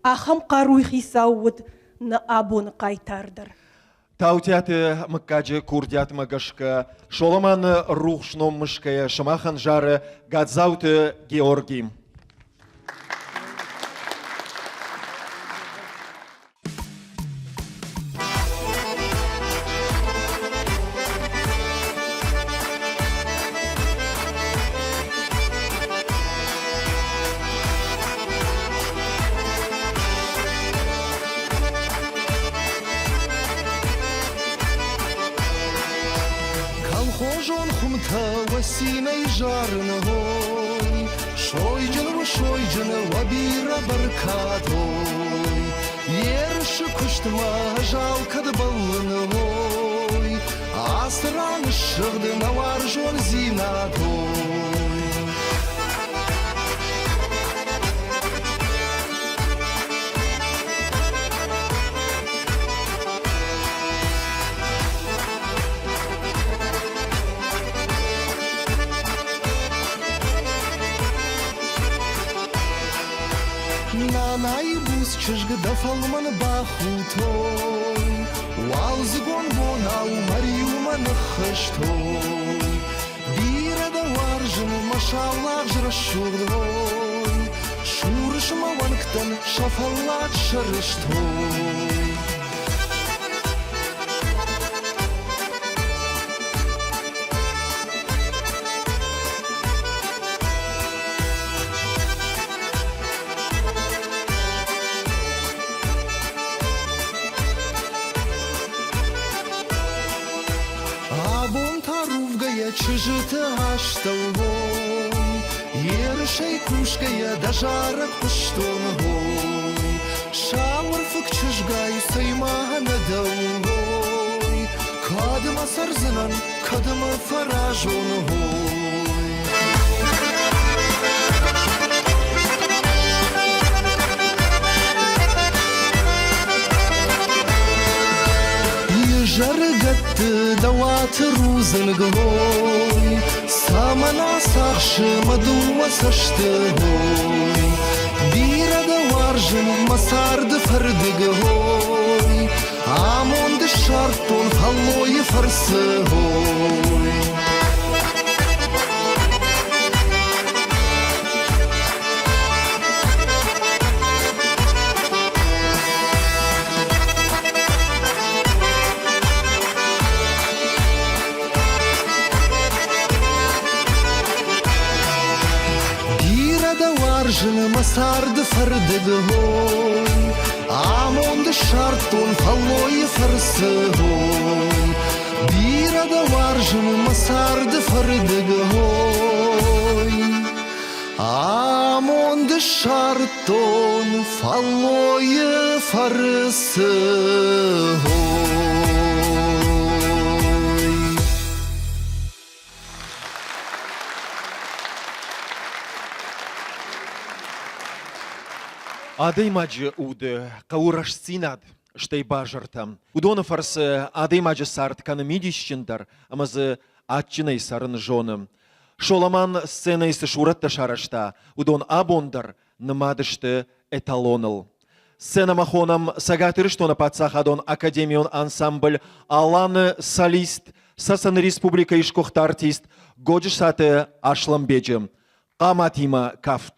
Ахӕм хъаруйы хицау уыд нӕ абоны хъайтар дӕр. Таутиаты мыггаджы курдиатмӕ гӕсгӕ Соломаны рухс ном мысгӕйӕ сымахӕн зары Гадзауты Георги. Колхозон хуымтӕ уӕ цинӕй зарын ой, Сойджын у сойджын уӕ бирӕ бӕркад ой. Ерысы куыстмӕ ӕз алкӕд бӕллын ой, Ацы ран ссыгъд нӕ уарзондзинад ой. Нанайы буц чызг дӕ фӕлмӕн бахутой, Уалдзыгон бонау мӕ риумӕ ныххызтой. Бирӕ дӕ уарзын, мӕ саулагъз рӕсугъд ой, Сурыс мӕ уӕнгтӕн сӕ фӕллад сӕрыстой. Абон та рувгӕйӕ чызджыты астӕу, ой. Ерысӕй кусгӕйӕ дӕ зарӕг хъуыстон, ой. Сауырфыг чызгай, цӕй ма ӕнӕ дӕу, ой. Кӕд ма цӕрдзынӕн, кӕд ма фӕразон, ой. Изӕрыгӕтты дӕ уаты рудзынг хой, Цӕмӕн ацахсы мӕ дыууӕ цӕсты хой? Бирӕ дӕ уарзын, мӕ царды фӕрдыг хой, Амонд ссардтон фӕллойы фӕрцы хой. Бирӕ дӕ уарзын, мӕ царды фӕрдыг хой, Амонд ссардтон фӕллойы фӕрцы хой. Бирӕ дӕ уарзын, мӕ царды фӕрдыг хой. Амонд ссардтон фӕллойы фӕрцы хой. Адӕймаджы уды хъӕуы рӕстдзинад, стӕй базыртӕ. Уыдоны фӕрцы адӕймаджы цард кӕны мидисджындӕр ӕмӕ дзы адджынӕй цӕрын зоны. Соломан сценӕйы цы сурӕттӕ сарӕзта, уыдон абон дӕр нымад сты эталоныл. Сценӕмӕ хонӕм Цӕгат Ирыстоны паддзахадон академион ансамбль «Алан-ы» солист, Цӕцӕны республикӕйы сгуыхт артист Годжысаты Аслӕнбеджы. Хъаматимӕ кафт.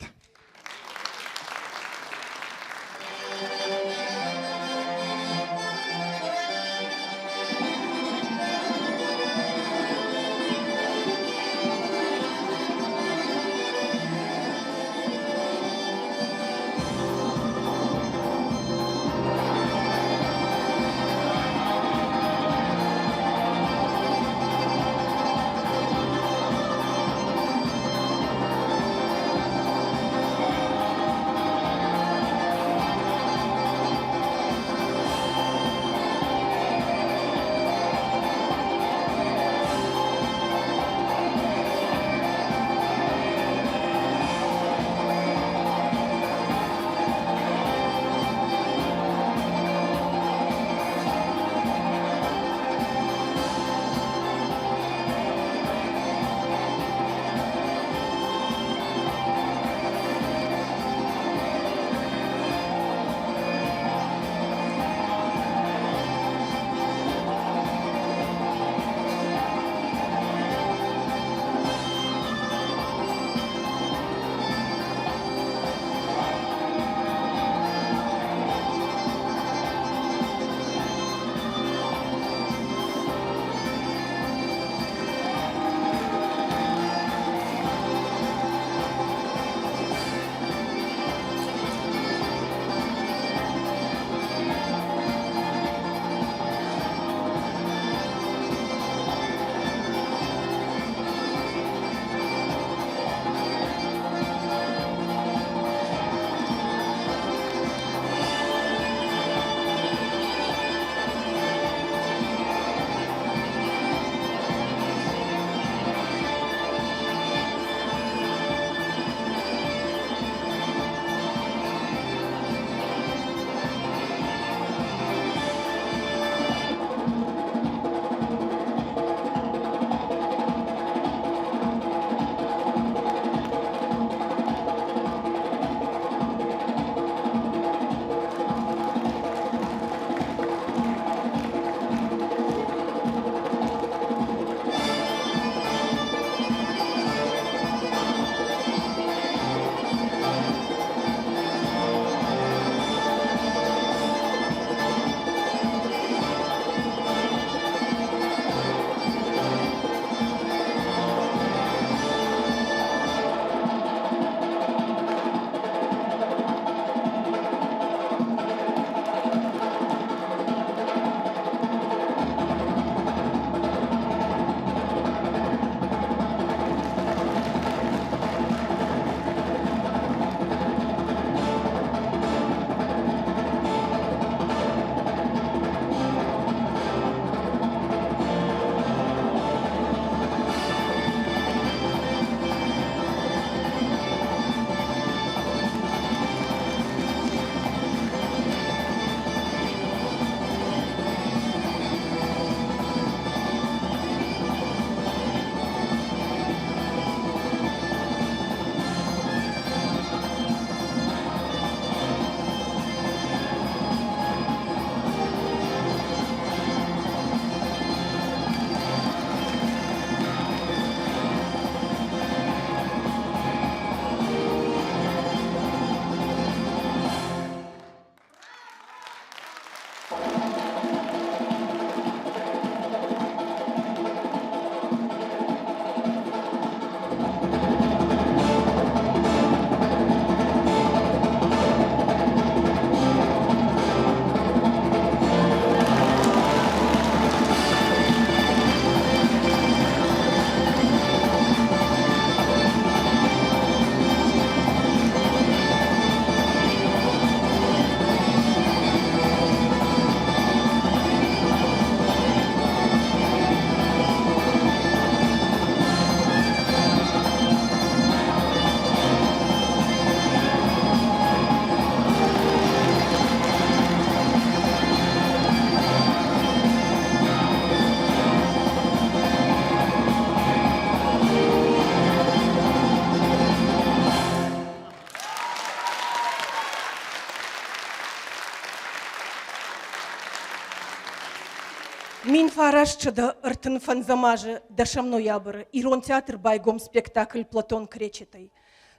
1935 азы дӕсӕм ноябры Ирон театр байгом спектакль «Платон Кречетӕй».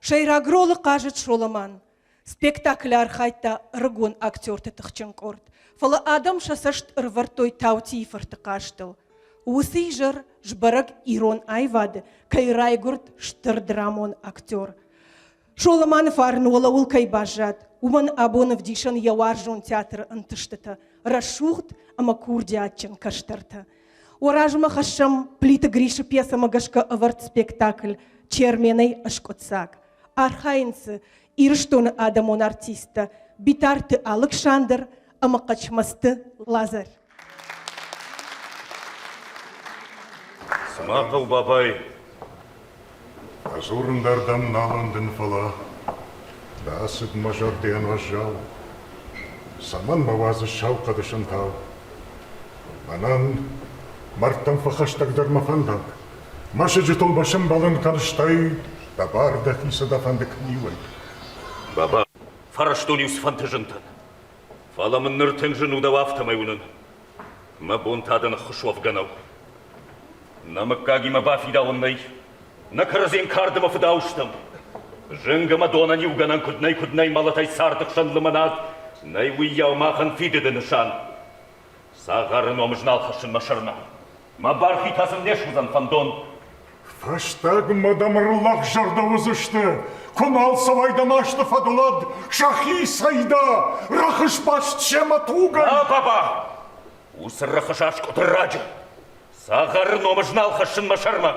Сӕйраг ролы хъазыд Соламан. Спектаклы архайдта ӕрыгон актерты тыхджын къорд, фӕлӕ адӕм сӕ цӕст ӕрывӕрдтой Таутийы-фырты хъазтыл. Уыцы изӕр сбӕрӕг ирон аивады кӕй райгуырд стыр драмон актер. Соламаны фарн уӕлӕуыл кӕй баззад, уымӕн абон ӕвдисӕн йӕ уарзон театры ӕнтыстытӕ, рӕсугъд ӕмӕ курдиатджын кӕстӕртӕ. Уӕ размӕ хӕссӕм Плиты Грисы пьесӕмӕ гӕсгӕ ӕвӕрд спектакль «Черменӕй ӕскъуыддзаг». Архайынц дзы Ирыстоны адӕмон артисттӕ Битарты Алыксандр ӕмӕ Хъӕчмӕзты Лазарь. Цыма хъӕу бабай. Ӕдзурын дӕр дӕм нал ӕндын, фӕлӕ дӕ ацыд мӕ зӕрдӕйӕн уӕззау. Цӕмӕн мӕ уадзыс сау хъӕды сынтау? Мӕнӕн мӕрдтӕм фӕхӕстӕгдӕр мӕ фӕндаг. Мӕсыджытыл мӕ сӕмбӕлын кӕн, стӕй дӕ бар дӕхи цы дӕ фӕнды кӕниуӕй. Баба, фӕрӕзтон-иу цыфӕнды зынтӕн. Фӕлӕ мын ныр тынг зын у дӕу афтӕмӕй уынын. Мӕ бон та дын ӕххуыс уӕвгӕ нӕу. Нӕ мыггагимӕ бафидауын нӕй. Нӕ кӕрӕдзийӕн кард ӕмӕ фыдау стӕм. Зынг ӕмӕ донӕн иугӕнӕн куыд нӕй, куыд нӕй мӕлӕтӕй царды хсӕн лымӕнад, нӕй уыйау махӕн фидыды нысан. Цагъары ном ӕз нал хӕссын мӕ сӕрмӕ. Мӕ бархи та сын не суыдзӕн фӕндон. Фӕстагмӕ дӕм ӕрлӕгзӕрдӕ уыдзысты, куы нал цӕуай дӕ масты фӕдыл ӕд сӕхицӕй дӕ рӕхысбаст семӕ тугӕй. А, баба! Уыцы рӕхыс аскъуыд раджы. Цагъары ном ӕз нал хӕссын мӕ сӕрмӕ.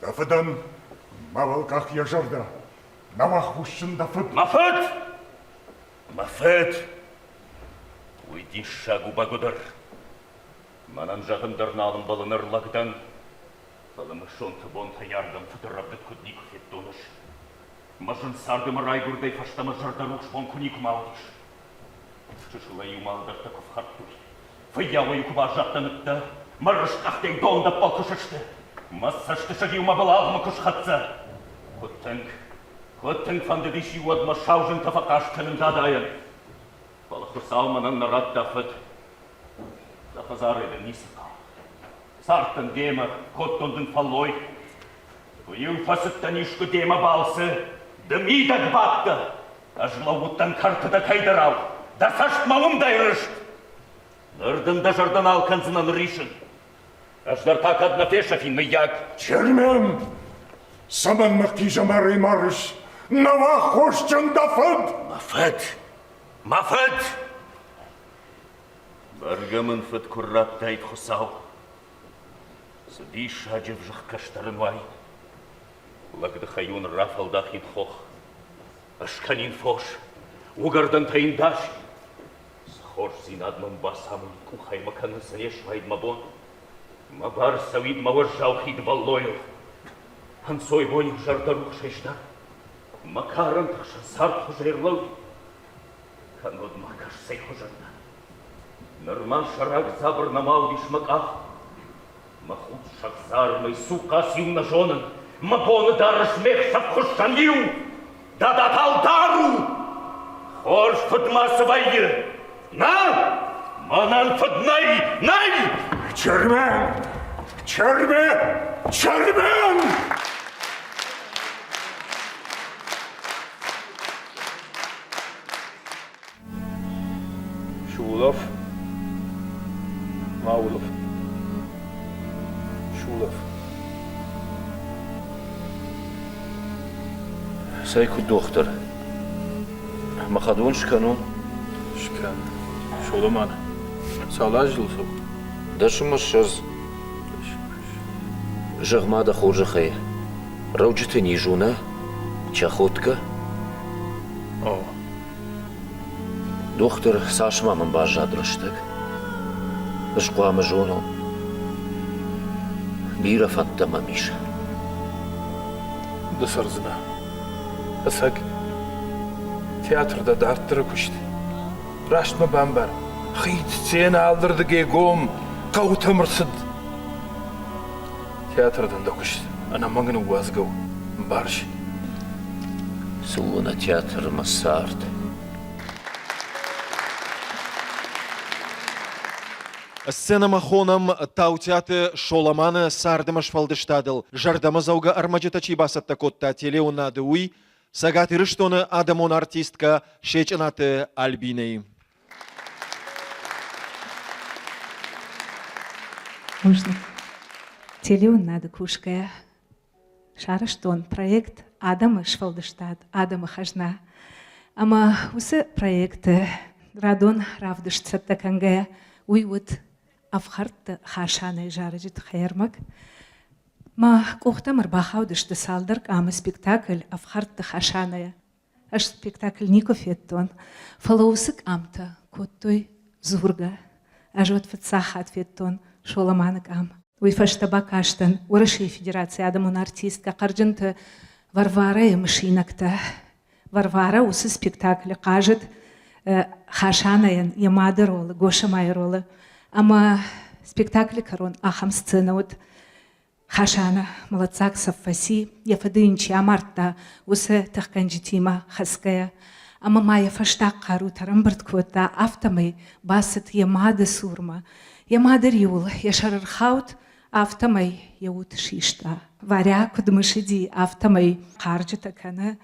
Дӕ фыдӕн мауал къах йӕ зӕрдӕ, нау аххосджын дӕ фыд. Мӕ фыд! Мӕ фыд! Уый диссаг у бӕгуыдӕр. Мӕнӕн зӕгъын дӕр нал ӕмбӕлы ныр лӕг дӕн, фӕлӕ мӕ сонты бонтӕй ардӕм фыды рӕвдыд куыд никуы федтон ӕз. Мӕ зын царды мӕ райгуырдӕй фӕстӕмӕ зӕрдӕрухс бон куы никуыма уыдис. Чысылӕй-иу мӕ ӕлдӕрттӕ куы фхӕрдтой, фыййауӕй-иу куы баззадтӕн ӕддӕ, мӕ рыст къӕхтӕй дондӕппал куы сысты, мӕ цӕстысыг-иу мӕ былалгъмӕ куы схӕццӕ. Куыд тынг, куыд тынг фӕндыдис-иу уӕд мӕ сау зынтӕ фӕхъаст кӕнын дадайӕн. Фӕлӕ Хуыцау мӕнӕн нӕ радта фыд. Дӕ хӕдзарӕй дын ницы хъӕуы. Цардтӕн демӕ, кодтон дын фӕллой. Куы-иу фӕцыдтӕн искуы демӕ балцы, ды мидӕг бадтӕ. Ӕз лӕууыдтӕн кӕрты дӕ кӕйдӕрау, дӕ цӕст мӕ уым рыст. Ныр дын дӕ зӕрдӕ нал кӕндзынӕн рисын. Ӕз дӕр та кӕд нӕ фесӕфин, мыййаг. Чермен, цӕмӕн мӕ хъизӕмарӕй марыс? Нӕу аххосджын дӕ фыд! Мӕ фыд! Мӕ фыд! Бӕргӕ мын фыд куы раттаид Хуыцау. Цы диссаджы ӕвзыгъд кӕстӕр ын уаид. Лӕгдыхӕй уын рафӕлдахин хох, ӕскӕнин фос, уыгӕрдӕнтӕ йын дасин. Цы хорздзинад мӕм бацамонид къухӕй мӕ кӕнын цы не суаид мӕ бон. Мӕ бар цӕуид мӕ уӕззау хидвӕллойыл. Ӕнцойбон-иу зӕрдӕрухсӕй сдӕн. Мӕ карӕнты хсӕн цардхуызӕй ӕрлӕууид. Кӕннод ма кӕс цӕй хуызӕн дӕн. Нырма сӕрак дзабыр нӕма уыдис мӕ къах. Мӕ худ сӕгдзармӕй цухъа циу нӕ зонын. Мӕ боны дарӕс ме хсӕв хуыссӕн иу. Дадатал дӕр у. Хорз фыд ма цы вӕййы? Нӕ! Мӕнӕн фыд нӕй! Нӕй! Чермен! Чермен! Чермен! Сулӕф, ма улӕф. Сулӕф. Цӕй куыд дохтыр? Мӕ хӕдон скӕнон? Скӕн. Соломан, цал азы дыл цӕуы? 10 ӕмӕ 20. Зӕгъ-ма дӕ хорзӕхӕй, рӕуджыты низ у, нӕ? Чахоткӕ? О. Дохтыр, цас ма мын баззад рӕстӕг? Ӕз хъуамӕ зонон. Бирӕ фӕндтӕ мӕм ис. Ды цӕрдзынӕ. Ӕцӕг, театр дӕ дарддӕры куыст. Раст мӕ бамбар. Хид, сценӕ алырдыгӕй гом, хъӕутӕм ӕрцыд. Театры дын дӕ куыст ӕнӕмӕнг ныууадзгӕ у, ӕмбарыс? Цы у нӕ театры мӕ цард? Сценӕмӕ хонӕм Таутиаты Соломаны цардымӕ сфӕлдыстадыл зӕрдӕмӕдзӕугӕ ӕрмӕджытӕ чи бацӕттӕ кодта телеуынады, уый Цӕгат Ирыстоны адӕмон артисткӕ Сечъынаты Альбинӕйы. Бузныг. Телеуынады кусгӕйӕ сарӕзтон проект Адӕмы сфӕлдыстад, адӕмы хӕзна. Ӕмӕ уыцы проекты радон равдыст цӕттӕ кӕнгӕйӕ, уый уыд ӕфхӕрдты Хасанайы зарӕджы тыххӕй ӕрмӕг. Мӕ къухтӕм ӕрбахаудысты цалдӕр къамы спектакль Ӕфхӕрдты Хасанайӕ. Ӕз спектакль никуы федтон, фӕлӕ уыцы къамтӕ кодтой дзургӕ. Ӕз уӕд фыццаг хатт федтон Соломаны къам. Уый фӕстӕ бакастӕн Уӕрӕсейы Федерацийы адӕмон артисткӕ Хъӕрджынты Варварайы мысинӕгтӕ. Варвара уыцы спектаклы хъазыд Хасанайӕн йӕ мады ролы, Госӕмайы ролы. Ӕмӕ спектаклы кӕрон ахӕм сценӕ уыд, Хасана мӕлӕтдзаг цӕф фӕци, йӕ фыды йын чи амардта, уыцы тыхгӕнджытимӕ хӕцгӕйӕ. Ӕмӕ ма йӕ фӕстаг хъарутӕ ӕрӕмбырд кодта, афтӕмӕй бацыд йӕ мады цурмӕ. Йӕ мады риуыл йӕ сӕр ӕрхауд, афтӕмӕй йӕ уд систа. Варя куыд мысыди, афтӕмӕй хъарджытӕ кӕны,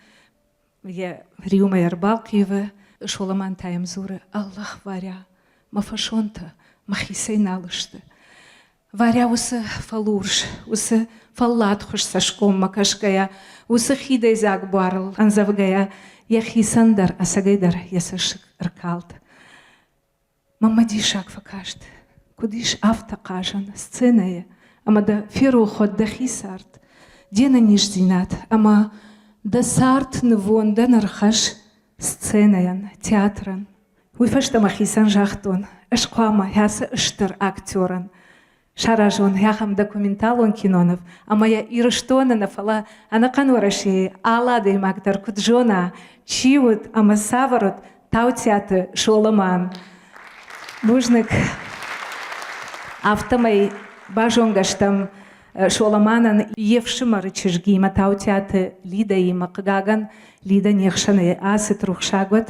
йӕ риумӕ ӕрбалхъивы. Соломан та йӕм дзуры: Аллах, Варя, мӕ фӕсонтӕ мӕхицӕй нал сты. Варя уыцы фӕлурс, уыцы фӕлладхуыз цӕсгоммӕ кӕсгӕйӕ, уыцы хидӕйдзаг буарыл ӕндзӕвгӕйӕ, йӕхицӕн дӕр ӕцӕгӕйдӕр йӕ цӕссыг ӕркалд. Мӕнмӕ диссаг фӕкаст, куыд ис афтӕ хъазӕн сценӕйы, ӕмӕ дӕ ферох уӕд дӕхи цард, де нӕниздзинад ӕмӕ дӕ цард нывондӕн ӕрхӕсс сценӕйӕн, театрӕн. Уый фӕстӕ мӕхицӕн загътон, ӕз хъуамӕ ацы стыр актерӕн саразон ахӕм документалон киноныв, ӕмӕ йӕ Ирыстоны нӕ, фӕлӕ ӕнӕхъӕн Уӕрӕсейы алы адӕймаг дӕр куыд зона, чи уыд ӕмӕ цавӕр уыд Таутиаты Соломан. Бузныг. Афтӕмӕй базонгӕ стӕм Соломанӕн йе фсымӕры чызгимӕ Таутиаты Лидӕимӕ. Хъыгагӕн, Лидӕ не хсӕнӕй ацыд рухсаг уӕд.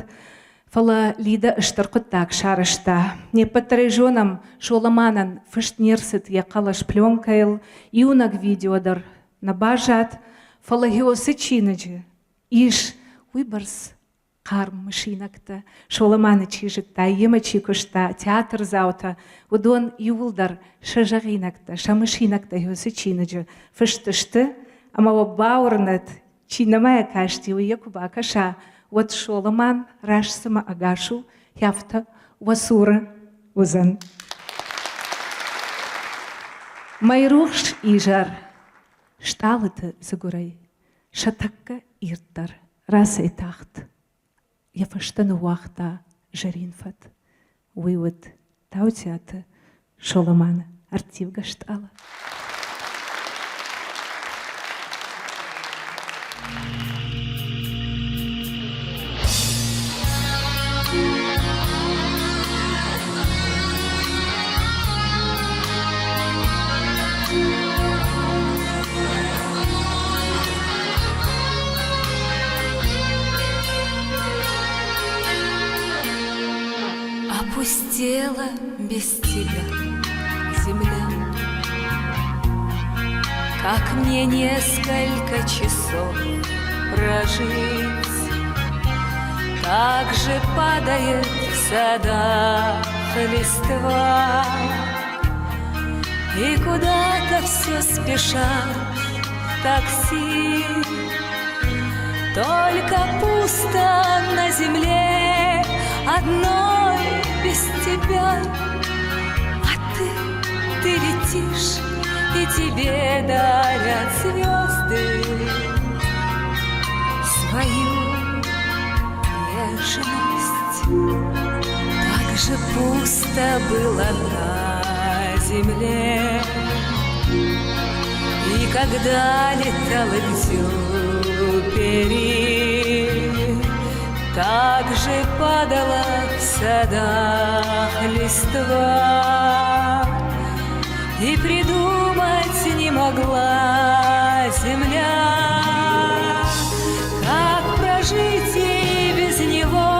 Фӕлӕ Лидӕ стыр хъуыддаг сарӕзта. Не ппӕт дӕр ӕй зонӕм, Соломанӕн фыст не рцыд йӕ хъӕлӕс пленкӕйыл, иунӕг видео дӕр нӕ баззад, фӕлӕ Геосы чиныджы ис уыйбӕрц хъарм мысинӕгтӕ. Соломаны чи зыдта, йемӕ чи куыста, театрдзаутӕ, уыдон иууылдӕр сӕ зӕгъинӕгтӕ, сӕ мысинӕгтӕ Геосы чиныджы фыст сты, ӕмӕ уӕ бауырнӕд, Чи нӕма йӕ касти, уый йӕ куы бакӕса, уӕд Соломан раст цыма ӕгас у, афтӕ уӕ цуры уыдзӕн. Мӕйрухс изӕр стъалыты дзыгуырӕй сӕ тӕккӕ ирддӕр рацӕйтахт. Йӕ фӕстӕ ныууагъта зӕрин фӕд. Уый уыд Таутиаты Соломаны ӕрттивгӕ стъалы. Опустела без тебя земля. Как мне несколько часов прожить, Так же падает в садах листва, И куда-то все спешат такси. Только пусто на земле одной без тебя. А ты, ты летишь, и тебе дарят звезды свою нежность. Так же пусто было на земле. И когда летал Экзюпери, Так же падала в садах листва, И придумать не могла земля, Как прожить ей без него,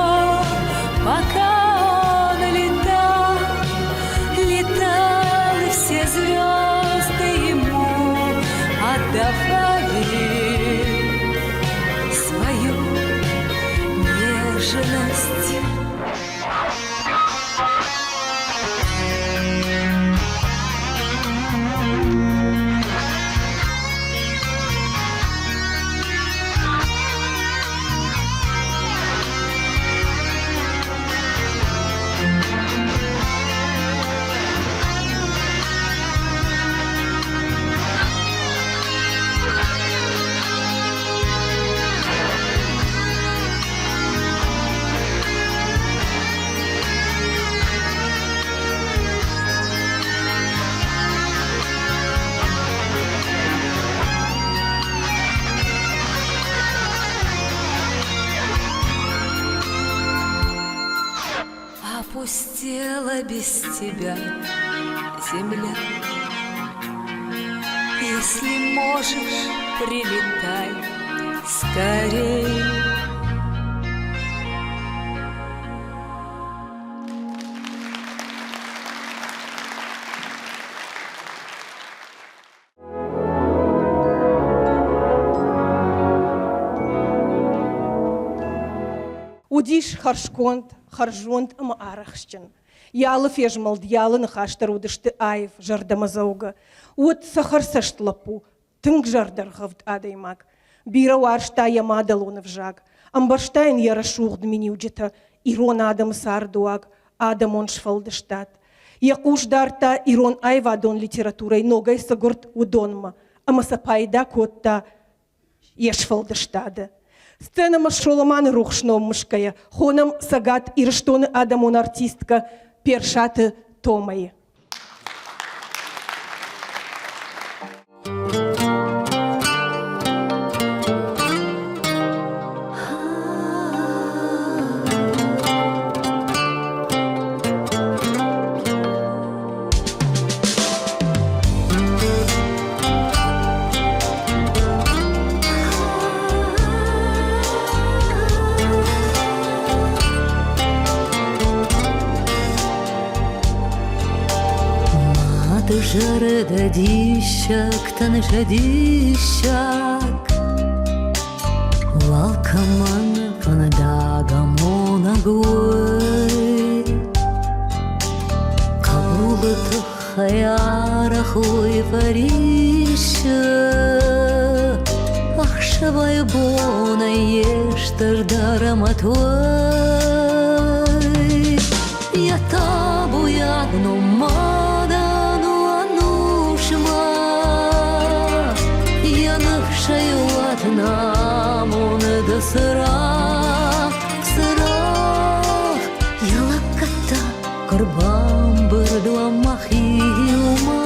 пока он летал, летал. Надоела без тебя земля. Если можешь, прилетай скорей. Уыдис хӕрзконд, хӕрззонд ӕмӕ арӕхстджын. Йӕ алы фезмӕлд, йӕ алы ныхас дӕр уыдысты аив, зӕрдӕмӕдзӕугӕ. Уыд цӕхӕрцӕст лӕппу, тынг зӕрдӕргъӕвд адӕймаг. Бирӕ уарзта йӕ мадӕлон ӕвзаг, ӕмбӕрста йын йӕ рӕсугъд миниуджытӕ, ирон адӕмы цардыуаг, адӕмон сфӕлдыстад. Йӕ хъус дардта ирон аивадон литературӕйы ногӕй цы гуырд, уыдонмӕ ӕмӕ сӕ пайда кодта йе сфӕлдыстады. Сценӕмӕ Соломаны рухс ном мысгӕйӕ хонӕм Цӕгат Ирыстоны адӕмон артисткӕ Персаты Томайы. Мады зӕрдӕ диссӕгтӕн сӕ диссаг, Уалкӕмӕн фӕндаг амонӕг уый. Хъӕбулы тыххӕй арӕх уый фӕриссы, Ӕхсӕвӕй-бонӕй йе стырдӕр ӕмӕ той. Йӕ табуйаг ном мадӕн у ӕнусмӕ, Йӕ ныфсӕй уӕд намоны ды цырагъ, цырагъ. Йӕ лӕггӕдтӕ куы рбамбырд уӕм махиумӕ,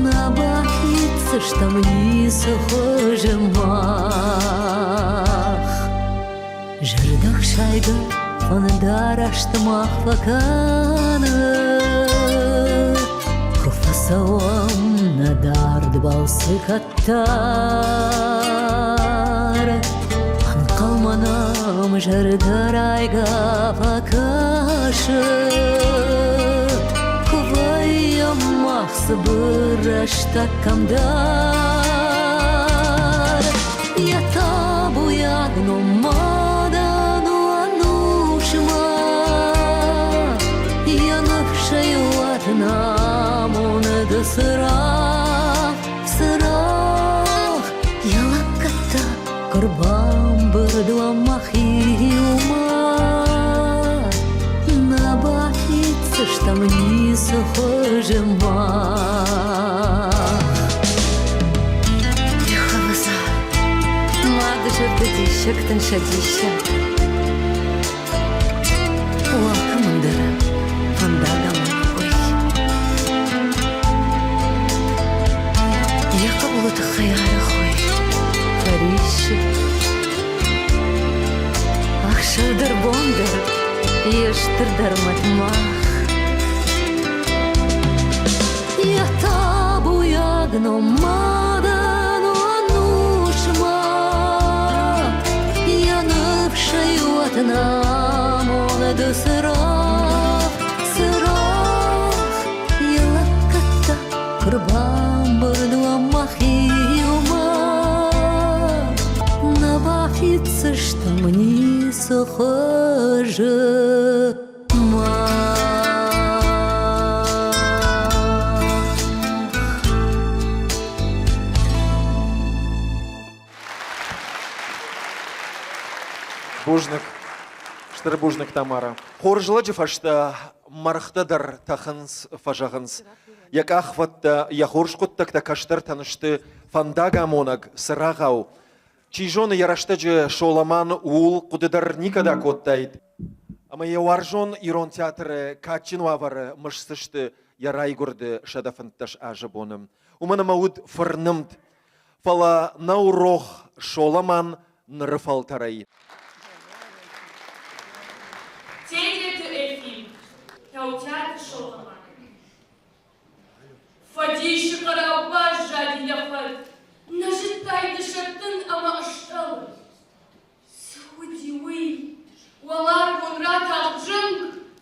Нӕ бафиддзыстӕм ницы хуызы мах. Зӕрдӕхсайгӕ фӕндараст мах фӕкӕны, Куы фӕцӕуӕм нӕ дард балцы кӕддӕр. Ӕнхъӕлмӕ нӕм зӕрдӕрайгӕ фӕкӕсы, Куы вӕййӕм мах цыбыр рӕстӕг кӕмдӕр. Йӕ табуйаг ном мадӕн у ӕнусмӕ, Йӕ ныфсӕй уӕд намоны ды цырагъ, цырагъ. Йӕ лӕггӕдтӕ куы рбамбырд уӕм махиумӕ, Нӕ бафиддзыстӕм ницы хуызы мах. Ӕвӕдза, мады зӕрдӕ диссӕгтӕн сӕ диссаг. Уалкӕмӕн дӕр фӕндагамонӕг Йӕ хъӕбулы тыххӕй арӕх уый фӕриссы. Ӕхсӕв дӕр бон дӕр йе стырдӕр мӕт мах. Йӕ табуйаг ном мадӕн у ӕнусмӕ, Йӕ ныфсӕй уӕд намоны ды цырагъ, цырагъ. Йӕ лӕггӕдтӕ куы рбамбырд уӕм махиумӕ, Нӕ бафиддзыстӕм ницы хуызы. Бузныг. Стыр бузныг, Тамара. Хорз лӕджы фӕстӕ мӕргътӕ дӕр тӕхынц, фӕзӕгъынц. Йӕ къахвӕдтӕ, йӕ хорз хъуыддӕгтӕ кӕстӕртӕн сты фӕндагамонӕг, цырагъау. Чи зоны, йӕ рӕстӕджы Соломан ууыл хъуыды дӕр никӕд акодтаид. Ӕмӕ йӕ уарзон ирон театры кадджын уавӕры мысдзысты йӕ райгуырды 115 азы боны. Уымӕн ӕмӕ уыд фырнымд. Фӕлӕ нӕу рох Соломан ныры фӕлтӕрӕй. Тедеты Эльвира. Таутиаты Соломан. Фӕдисы хъӕрау баззади йӕ фӕд, нӕ зыдтай ды сӕттын ӕмӕ ыстъӕлы. Цы уыди уый? Уӕларвон ратахт зынг,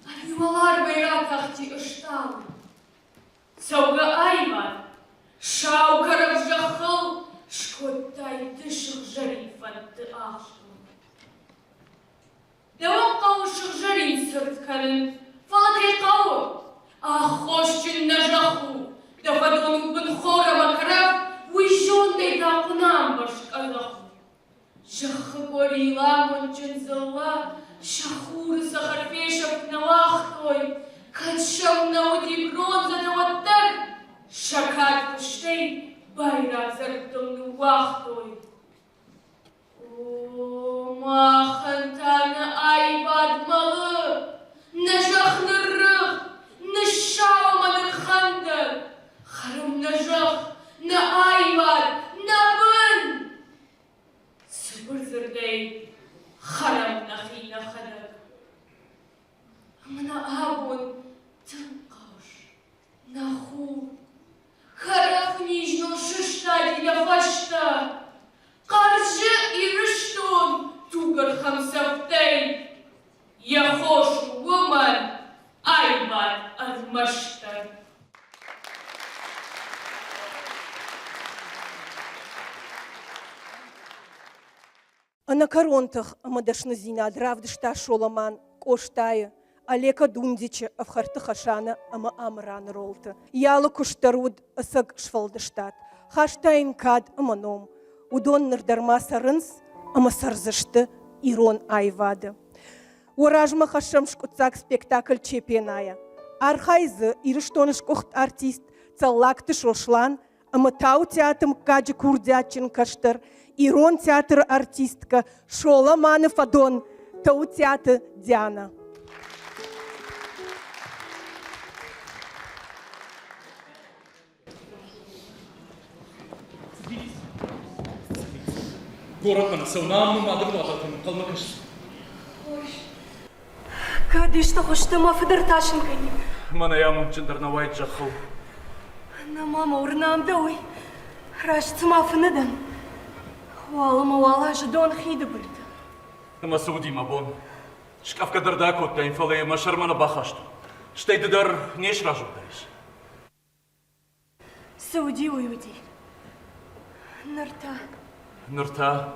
ӕви уӕларвӕй ратахти ыстъалы? Цӕугӕ аивад, сау кӕрӕф зӕххыл скодтай ды сыгъзӕрин фӕдты ахстон. Дӕуӕн хъӕуы сыгъзӕрин цырд кӕнын, фӕлӕ кӕй хъӕуы? Аххосджын нӕ зӕхх у, дӕ фӕдон у бынхор ӕмӕ кӕрӕф, уый зондӕй та хъуынаӕмбӕрзт къӕдзӕх у. Зӕххы къорийыл амондджын дзыллӕ сӕ хуры цӕхӕр фесӕфт нӕ уагътой, кӕд сӕм нӕ уыди бронзӕтӕ, уӕддӕр сӕ кад фыстӕй байраг зӕрдтыл ныууагътой. О, махӕн та нӕ аивад мӕлы, нӕ зӕхх ныррыгъд, ныссау ӕмӕ нырхӕндӕг. Хӕрӕм нӕ зӕхх, нӕ аивад, нӕ бын! Цыбыр дзырдӕй, хӕрӕм нӕхи нӕхӕдӕг. Ӕмӕ нӕ абон тынг хъӕуыс, нӕ хур. Кӕрӕф низ ныл сыстади нӕ фӕстӕ. Хъӕрзы Ирыстон тугӕрхӕм цӕфтӕй. Йӕ хос у уымӕн аивад ӕрмӕстдӕр. Ӕнӕкӕрон тых ӕмӕ дӕсныдзинад равдыста Соломан Къостайы, Олеко Дундичы, Ӕфхӕрдты Хӕсанӕ ӕмӕ Амыраны ролты. Йӕ алы куыст дӕр уыд ӕцӕг сфӕлдыстад, хаста йын кад ӕмӕ ном. Уыдон ныр дӕр ма цӕрынц ӕмӕ цӕрдзысты ирон аивады. Уӕ размӕ хӕссӕм скъуыддзаг спектакль Чепена-йӕ. Архайы дзы Ирыстоны сгуыхт артист Цӕллагты Сослан ӕмӕ Таутиаты мыггаджы курдиатджын кӕстӕр, ирон театры артисткӕ Соламаны фӕдон Таутиаты Диана. Горӕтмӕ нӕ цӕуын, ам мӕ мады рвадӕлтӕм ӕнхъӕлмӕ кӕсынц. Хорз. Кӕд исты хуызты мӕ фыд ӕртасын кӕнид. Мӕнӕй амондджындӕр нӕ уаид зӕххыл. Нӕ, мама, уырнӕм дӕ уый. Раст цыма фыны дӕн. Уалынмӕ уал азы дон хиды былты. Ӕмӕ цы уыди мӕ бон? Скъӕфгӕ дӕр дӕ акодтаин, фӕлӕ йӕ мӕ сӕрмӕ нӕ бахастон. Стӕй ды дӕр не сразы уыдаис. Цы уыди, уый уыди. Ныр та? Ныр та?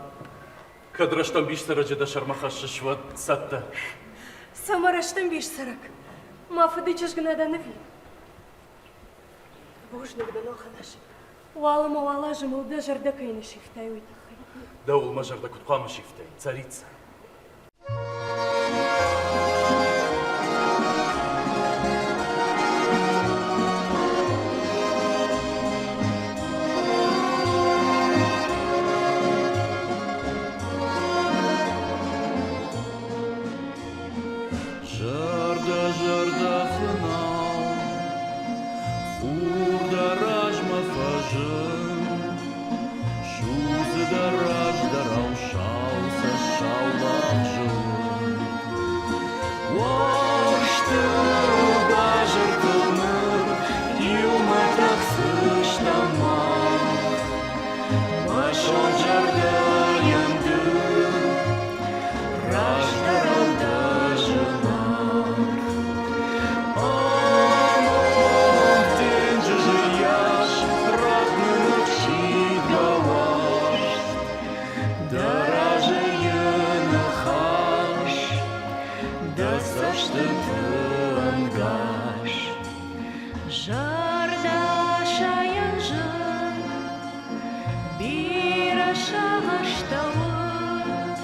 Кӕд рӕстӕмбис цӕрӕджы дӕ сӕрмӕ хӕссыс, уӕд цӕттӕ. Цӕмӕ рӕстӕмбис цӕрӕг? Мӕ фыды чызг нӕ дӕн ӕви? Бузныг дын, Оханас. Уалынмӕ уал азы мыл дӕ зӕрдӕ кӕй нӕ сивтай, уый тыххӕй. Дӕуыл мӕ зӕрдӕ куыд хъуамӕ сивтай, царица? Зӕрдӕ, зӕрдӕ фынау, хур дӕ размӕ фӕзынд. Судзы дӕ раздӕрау сау цӕссау лагъзыл. Уарзты базыртыл ныр иумӕ тӕхдзыстӕм мах. Мӕ сонт зӕрдӕйӕн ды раздӕрау дӕ зынаргъ. Амонд денджызы йас ратт нын ӕхсидгӕ уарзт. Дӕ разы йӕ ныхас, дӕ цӕстыты ӕнгас. Зӕрдӕсайӕн зын, бирӕ сагъӕстӕ уыд.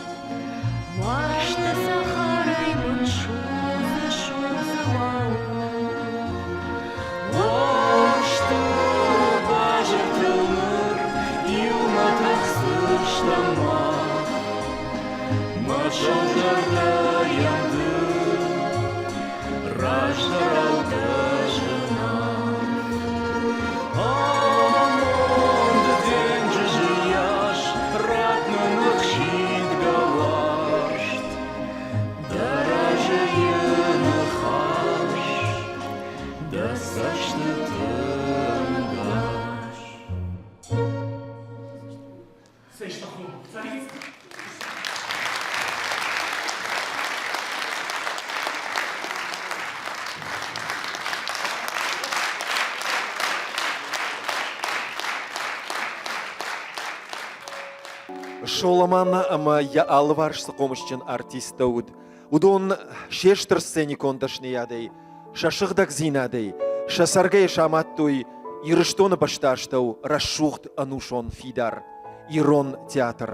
Уарзты цӕхӕрӕй мын судзы, судзы мӕ уд. Уарзты базыртыл ныр иумӕ тӕхдзыстӕм мах. Мӕ зӕрдӕйӕн ды раздӕрау дӕ зынаргъ. Амонды денджызы йас ратт нын ӕхсидгӕ уарзт. Дӕ разы йӕ ныхас. Дӕ цӕстыты нгас. Соломан ӕмӕ йӕ алыварс цы хъомысджын артисттӕ уыд, уыдон се стыр сценикон дӕсныйадӕй, сӕ сыгъдӕгдзинадӕй, сӕ цӕргӕйӕ самадтой Ирыстоны бӕстастӕу рӕсугъд ӕнусон фидар Ирон театр.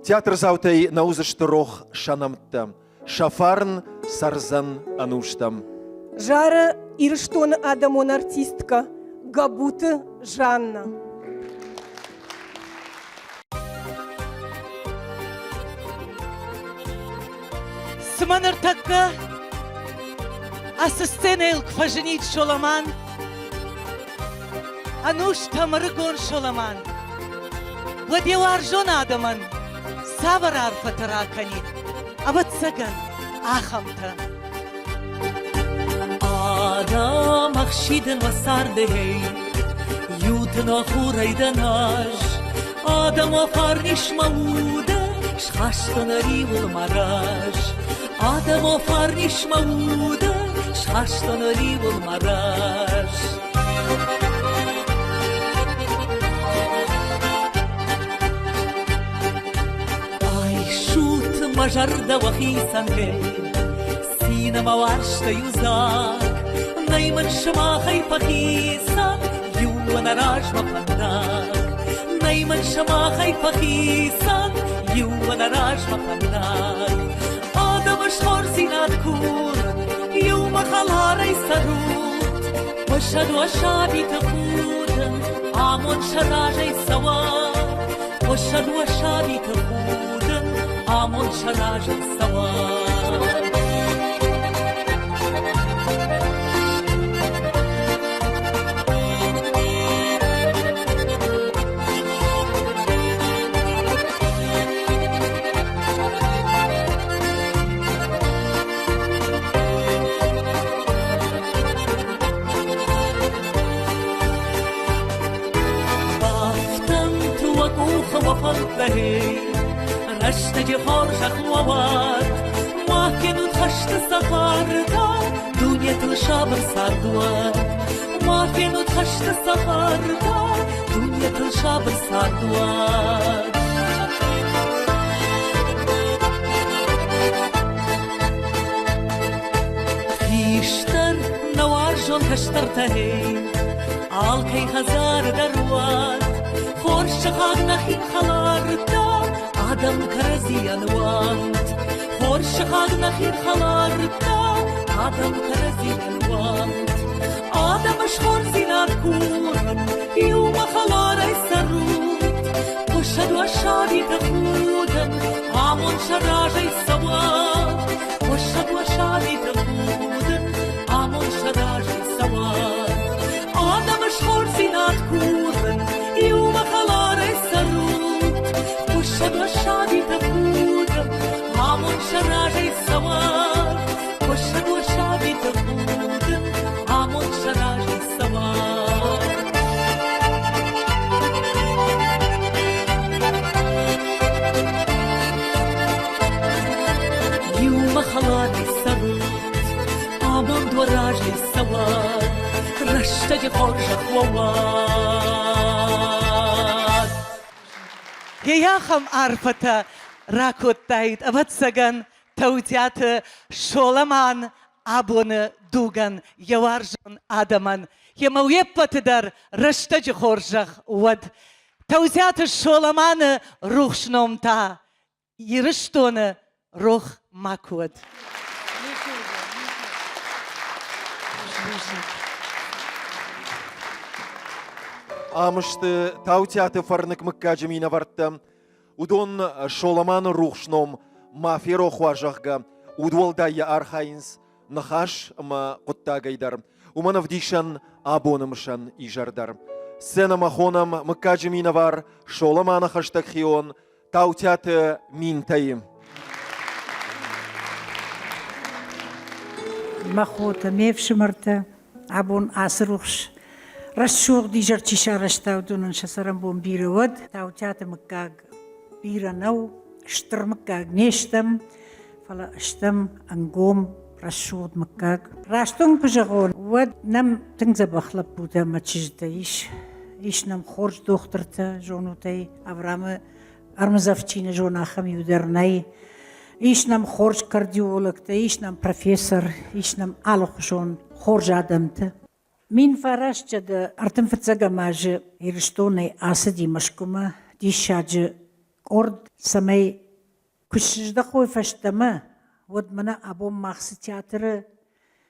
Театрдзаутӕй нӕ уыдзысты рох сӕ нӕмттӕ, сӕ фарн цӕрдзӕн ӕнустӕм. Зары Ирыстоны адӕмон артисткӕ Габуты Жанна. Цымӕ ныртӕккӕ ацы сценӕйыл куы фӕзынид Соломан, ӕнустӕм ӕрыгон Соломан, уӕд йӕ уарзон адӕмӕн цавӕр арфӕтӕ ракӕнид, ӕвӕццӕгӕн, ахӕмтӕ. Адӕм ӕхсидын уӕ цардӕй, иу тына хурӕй дӕн ӕз. Адӕм уӕ фарн ис мӕ уды, схастон риуыл мӕ раз. Адӕм уӕ фарн ис мӕ уды, схастон риуыл мӕ раз. Айсут мӕ зӕрдӕ уӕхицӕн Цин ӕмӕ уарзтӕй у дзаг, Нӕй мын сымахӕй фӕхицӕн, Иумӕ нӕ размӕ фӕндаг. Нӕй мын сымахӕй фӕхицӕн, Иумӕ нӕ размӕ фӕндаг. Адӕмы схорздзинад курын, Иумӕ хӕларӕй цӕрут. Хъуысӕд уӕ сабиты худын, Амонд сӕ разӕй цӕуӕд. Хъуысӕд уӕ сабиты худын, Амонд сӕ разӕй цӕуӕд. Бафтӕнт уӕ къухы уӕ фӕндтӕ, рӕстӕджы хорзӕх уӕ уӕд. Ма фенут хӕсты цӕхӕртӕ, дунетыл сабыр цард уӕд. Ма фенут хӕсты цӕхӕртӕ, дунетыл сабыр цард уӕд. Хистӕр нӕ уарзон кӕстӕртӕй алкӕй хӕдзары дӕр уӕд хорз сыхаг нӕхи хӕлӕрттӕ, адӕм кӕрӕдзийӕн уӕнт. Хорз сыхаг нӕхи хӕлӕрттӕ, адӕм кӕрӕдзийӕн уӕнт. Адӕмы схорздзинад курын, иумӕ хӕларӕй цӕрут. Хъуысӕд уӕ сабиты худын, амонд сӕ разӕй цӕуӕд. Хъуысӕд уӕ сабиты худын, амонд сӕ разӕй цӕуӕд. Адӕмы схорздзинад курын, иумӕ хӕларӕй цӕрут. Хъуысӕд уӕ сабиты худын, амонд сӕ разӕй цӕуӕд. Хъуысӕд уӕ сабиты худын, амонд сӕ разӕй цӕуӕд. Иумӕ хӕларӕй цӕрут, амонд уӕ разӕй цӕуӕд, рӕстӕджы хорзӕх уӕ уӕд. Йе ахӕм арфӕтӕ ракодтаид, ӕвӕццӕгӕн, Таутиаты Соломан абоны дугӕн йӕ уарзон адӕмӕн. Йемӕ уе ппӕты дӕр рӕстӕджы хорзӕх уӕд. Таутиаты Соломаны рухс ном та Ирыстоны рох макуы уӕд. Ам сты Таутиаты фӕрныг мыггаджы минӕвӕрттӕ. Уыдон Соломаны рухс ном ма ферох уа, зӕгъгӕ, удуӕлдаййӕ архайынц ныхас ӕмӕ хъуыддагӕй дӕр. Уымӕн ӕвдисӕн абоны мысӕн изӕр дӕр. Сценӕмӕ хонӕм мыггаджы минӕвар Соломаны хӕстӕг хион Таутиаты Минтӕйы. Мӕ хотӕ, ме фсымӕртӕ. Абон ацы рухс рӕсугъд изӕр чи сарӕзта, уыдонӕн сӕ цӕрӕнбон бирӕ уӕд. Таутиаты мыггаг бирӕ нӕу, стыр мыггаг не стӕм, фӕлӕ стӕм ӕнгом, рӕсугъд мыггаг. Раст уын куы зӕгъон, уӕд нӕм тынг дзӕбӕх лӕппутӕ ӕмӕ чызджытӕ ис. Ис нӕм хорз дохтыртӕ, зонут ӕй, Авраамы ӕрмдзӕф чи нӕ зоны, ахӕм иу дӕр нӕй. Ис нӕм хорз кардиологтӕ, ис нӕм профессор, ис нӕм алыхуызон хорз адӕмтӕ. 1935 ӕртынфыццӕгӕм азы Ирыстонӕй ацыди Мӕскуымӕ диссаджы къорд, цӕмӕй куы сыздӕхой фӕстӕмӕ, уӕд мӕнӕ абон мах цы театры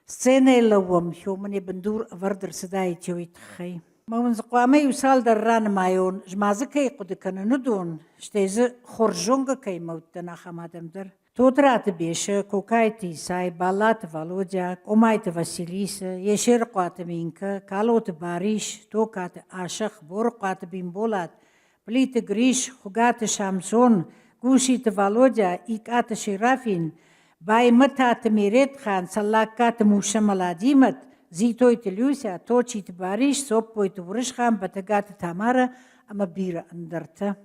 сценӕйы лӕууӕм, уымӕн йӕ бындур ӕвӕрд ӕрцыдаид уый тыххӕй. Мӕ уын дзы хъуамӕ иу цалдӕр ранымайон, ма дзы кӕй хъуыды кӕнын, уыдон, стӕй дзы хорз зонгӕ кӕимӕ уыдтӕн, ахӕм адӕм дӕр. Тотраты Бесы, Кокайты Исай, Баллаты Валодя, Къомайты Василиса, Есерыхъуаты Минкӕ, Калоты Барис, Токаты Асӕх, Борыхъуаты Бимболат, Плиты Гриш, Хуыгаты Самсон, Гуситы Валодя, Икъаты Серафин, Баймӕтаты Меретхан, Цӕллагкаты Муссӕ Маладимӕт, Дзитойты Люся, Точиты Барис, Соппойты Уырысхан, Бӕтӕгаты Тамара ӕмӕ бирӕ ӕндӕртӕ.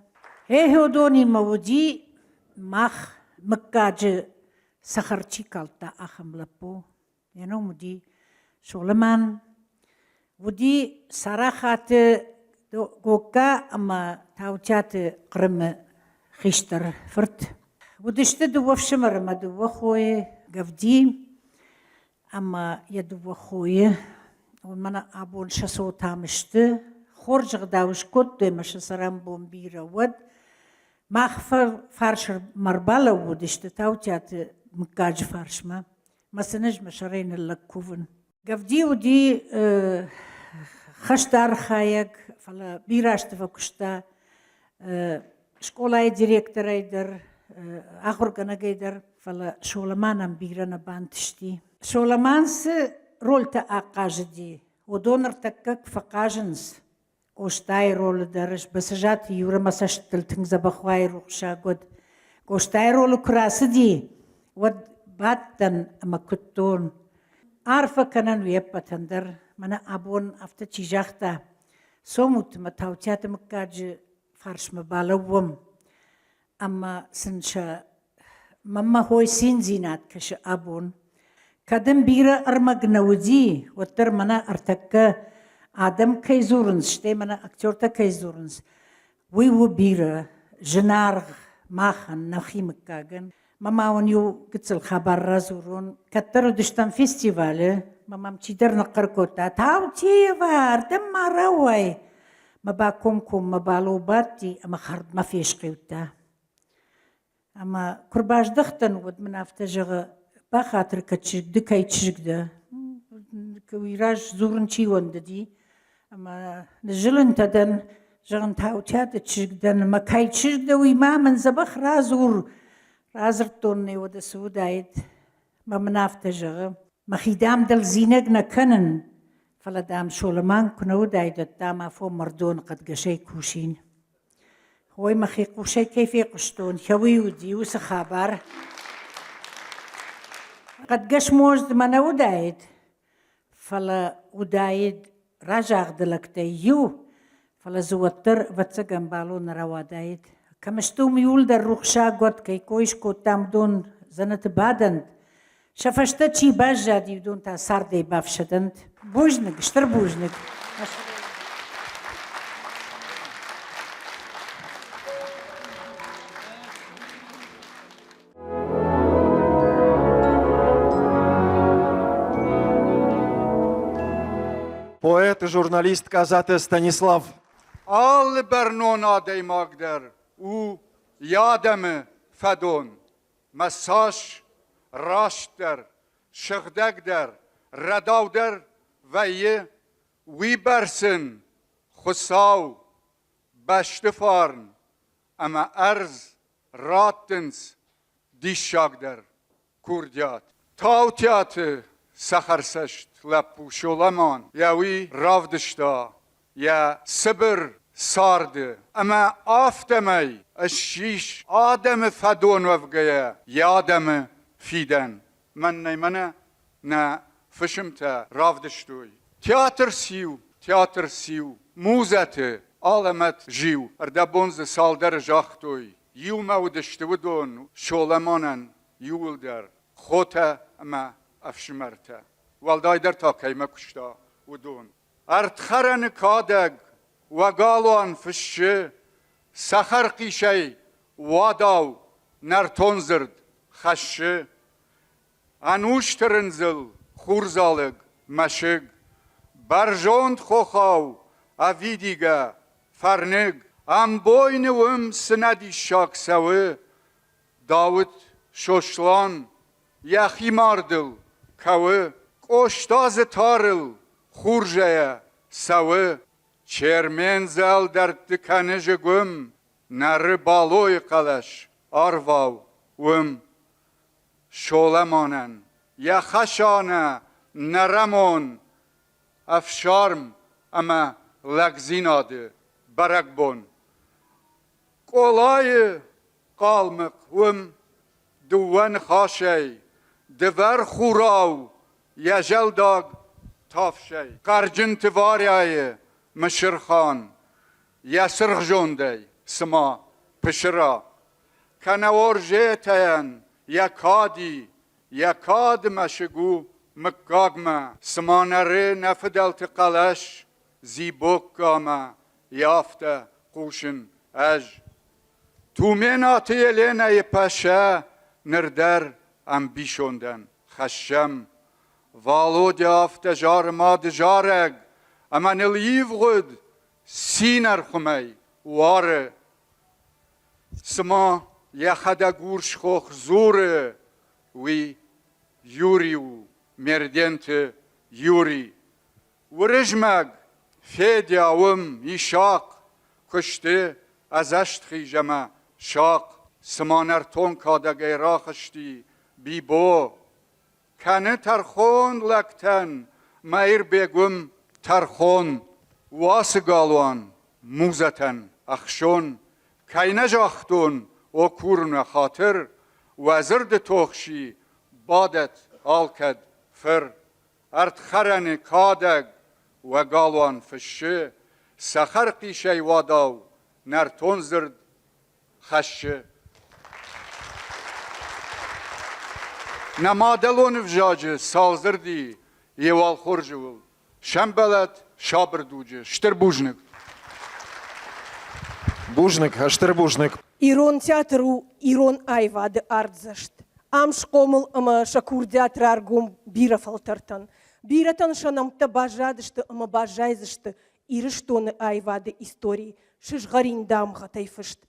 Хеходонимӕ уыди мах мыггаджы цӕхӕр чи калдта, ахӕм лӕппу. Йӕ ном уыди Соломан. Уыди Сарахаты Гогка ӕмӕ Таутиаты Хъырымы хистӕр фырт. Уыдысты дыууӕ фсымӕры ӕмӕ дыууӕ хойы, Гӕвди ӕмӕ йӕ дыууӕ хойы. Уымӕн абон сӕ цот ам сты. Хорз ӕгъдау скодтой ӕмӕ сӕ цӕрӕнбон бирӕ уӕд. Мах фарсмӕ ӕрбалӕууыдысты Таутиаты мыггаджы фарсмӕ. Мӕ сын ӕз мӕ сӕрӕй ныллӕг кувын. Гӕвди уыди хӕсты архайӕг, фӕлӕ бирӕ азты фӕкуыста скъолайы директорӕй дӕр, ахуыргӕнӕгӕй дӕр, фӕлӕ Соломанӕн бирӕ нӕ бантысти. Соломан цы рольтӕ ахъазыди, уыдон ныртӕккӕ куы фӕхъазынц, Къостайы ролы дӕр Бӕцӕзаты Юрӕ мӕ цӕстытыл тынг дзӕбӕх уайы рухсаг уӕд. Къостайы ролы куы рацыди, уӕд бадтӕн ӕмӕ куыдтон. Арфӕ кӕнӕн уе ппӕтӕн дӕр, мӕнӕ абон афтӕ чи загъта, цомут мӕ Таутиаты мыггаджы фарсмӕ балӕууӕм ӕмӕ сын сӕ мӕнмӕ хой циндзинад кӕсы абон. Кӕд ын бирӕ ӕрмӕг нӕ уыди, уӕддӕр мӕнӕ ӕртӕккӕ адӕм кӕй дзурынц, стӕй мӕнӕ актертӕ кӕй дзурынц, уый у бирӕ зынаргъ махӕн, нӕхи мыггагӕн. Мӕ ма уын иу гыццыл хабар радзурон. Кӕддӕр уыдыстӕм фестивалы, мӕ мӕм чидӕр ныхъхъӕр кодта: «Таутиева, ардӕм ма рауай!» Мӕ бакомкоммӕ бало бадти ӕмӕ хӕрдмӕ фесхъиудта. Ӕмӕ куы рбаздӕхтӕн, уӕд мын афтӕ зӕгъы: бахатыр кӕ, чызг, ды кӕй чызг дӕ? Уый раз дзурын чи уӕндыди. Ӕмӕ ныззылынтӕ дӕн, зӕгъын, Таутиаты чызг дӕн, ӕмӕ кӕй чызг дӕ, уый ма мын дзӕбӕх радзур. Радзырдтон ӕй, уӕдӕ цы уыдаид. Мӕ мын афтӕ зӕгъы: мӕхи, дам, дӕлдзинӕг нӕ кӕнын, фӕлӕ, дам, Соломан куы нӕ уыдаид, уӕд, дам, афон мӕрдон хъӕдгӕсӕй кусин. Ой, мӕхи хъусӕй кӕй фехъуыстон, уый уыди уыцы хабар. Хъӕдгӕс мозд мӕ нӕ уыдаид, фӕлӕ уыдаид разагъды лӕгтӕй иу, фӕлӕ дзы уӕддӕр, ӕвӕццӕгӕн, бӕлон нӕ рауадаид. Кӕм сты, уым иуылдӕр рухсаг уӕд, кӕй кой скодтам, уыдон дзӕнӕты бадӕнт. Сӕ фӕстӕ чи баззади, уыдон та цардӕй бафсӕдӕнт. Бузныг, стыр бузныг. Поэт и журналист Казаты Станислав. Алы бӕрнон адӕймаг дӕр у йӕ адӕмы фӕдон. Мӕ цас растдӕр, сыгъдӕгдӕр, рӕдаудӕр вӕййы, уыйбӕрц ын Хуыцау, бӕсты фарн ӕмӕ ӕрдз раттынц диссагдӕр курдиат. Таутиаты цӕхӕрцӕст лӕппу Соломон йӕ уый равдыста йӕ цыбыр царды ӕмӕ афтӕмӕй ссис адӕмы фӕдон уӕвгӕйӕ йӕ адӕмы фидӕн. Мӕнӕй мӕнӕ нӕ фысымтӕ равдыстой. Театр циу, театр циу, музӕты алӕмӕт зиу. Ӕрдӕбон дзы цалдӕры загътой, иумӕ уыдысты уыдон Солӕманӕн иууылдӕр хотӕ ӕмӕ ӕфсымӕртӕ, уӕлдайдӕр та кӕимӕ куыста, уыдон. Ӕрдхӕрӕны кадӕг уӕ галуан фыссы цӕхӕрхъисӕй уадау нӕртон дзырд хӕссы. Ӕнусты рындзыл хурдзалыг мӕсыг, бӕрзонд хохау ӕвидигӕ фӕрныг. Ӕмбойны уым цы нӕ диссаг цӕуы, Дауыт Сослан йӕхи мардыл кӕуы, Къоста дзы тарыл хурзӕйӕ цӕуы. Чермен зӕлдӕртты кӕны зыгуым, Нӕры Балойы хъӕлӕс арвау уым. Солӕманӕн йӕ хӕсанӕ нӕрӕмон ӕфсарм ӕмӕ лӕгдзинады бӕрӕгбон. Къолайы хъалмыхъ уым дыууӕ ныхасӕй, дывӕр хурау йӕ зӕлдаг тафсӕй. Хъӕрджынты Варяйы Мысырхан йӕ цыргъзондӕй, цыма пысыра, кӕнӕ Орзетӕйӕн йӕ кади, йӕ кады мӕсыг у мыггагмӕ, цыма нӕры нӕ фыдӕлты хъӕлӕс Дзибоккамӕ, йӕ афтӕ хъусын ӕз. Туменаты Еленӕйы Пашӕ ныр дӕр ӕмбисондӕн хӕссӕм. Валодя афтӕ зары мады зарӕг, ӕмӕ ныл ивгъуыд цин ӕрхуымӕй уары. Цыма йӕхӕдӕг урс хох дзуры, уый Юри у, Мерденты Юри. Уырызмӕг, Федя уым, Исахъ, куысты ӕдзӕстхиз ӕмӕ сахъ, цыма нӕртон кадӕгӕй рахызти Бибо. Кӕны тӕрхон лӕгтӕн Мӕирбег уым тӕрхон, уацы галуан музӕтӕн ӕхсон. Кӕй нӕ загътон, о курын уӕ хатыр, уӕ дзырды тохси бадӕт алкӕд фыр. Ӕрдхӕрӕны кадӕг уӕ галуан фыссы, цӕхӕр хъисӕй уадау нӕртон дзырд хӕссы. Нӕ мадӕлон ӕвзаджы цал дзырди йе уӕлхорзы уыл сӕмбӕлӕд сабыр дуджы. Стыр бузныг! Бузныг, стыр бузныг. Ирон театр у ирон аивады артдзӕст. Ам схъомыл ӕмӕ сӕ курдиат раргом бирӕ фӕлтӕртӕн. Бирӕтӕн сӕ нӕмттӕ баззадысты ӕмӕ баззайдзысты Ирыстоны аивады историйы сызгъӕрин дамгъӕтӕй фыст.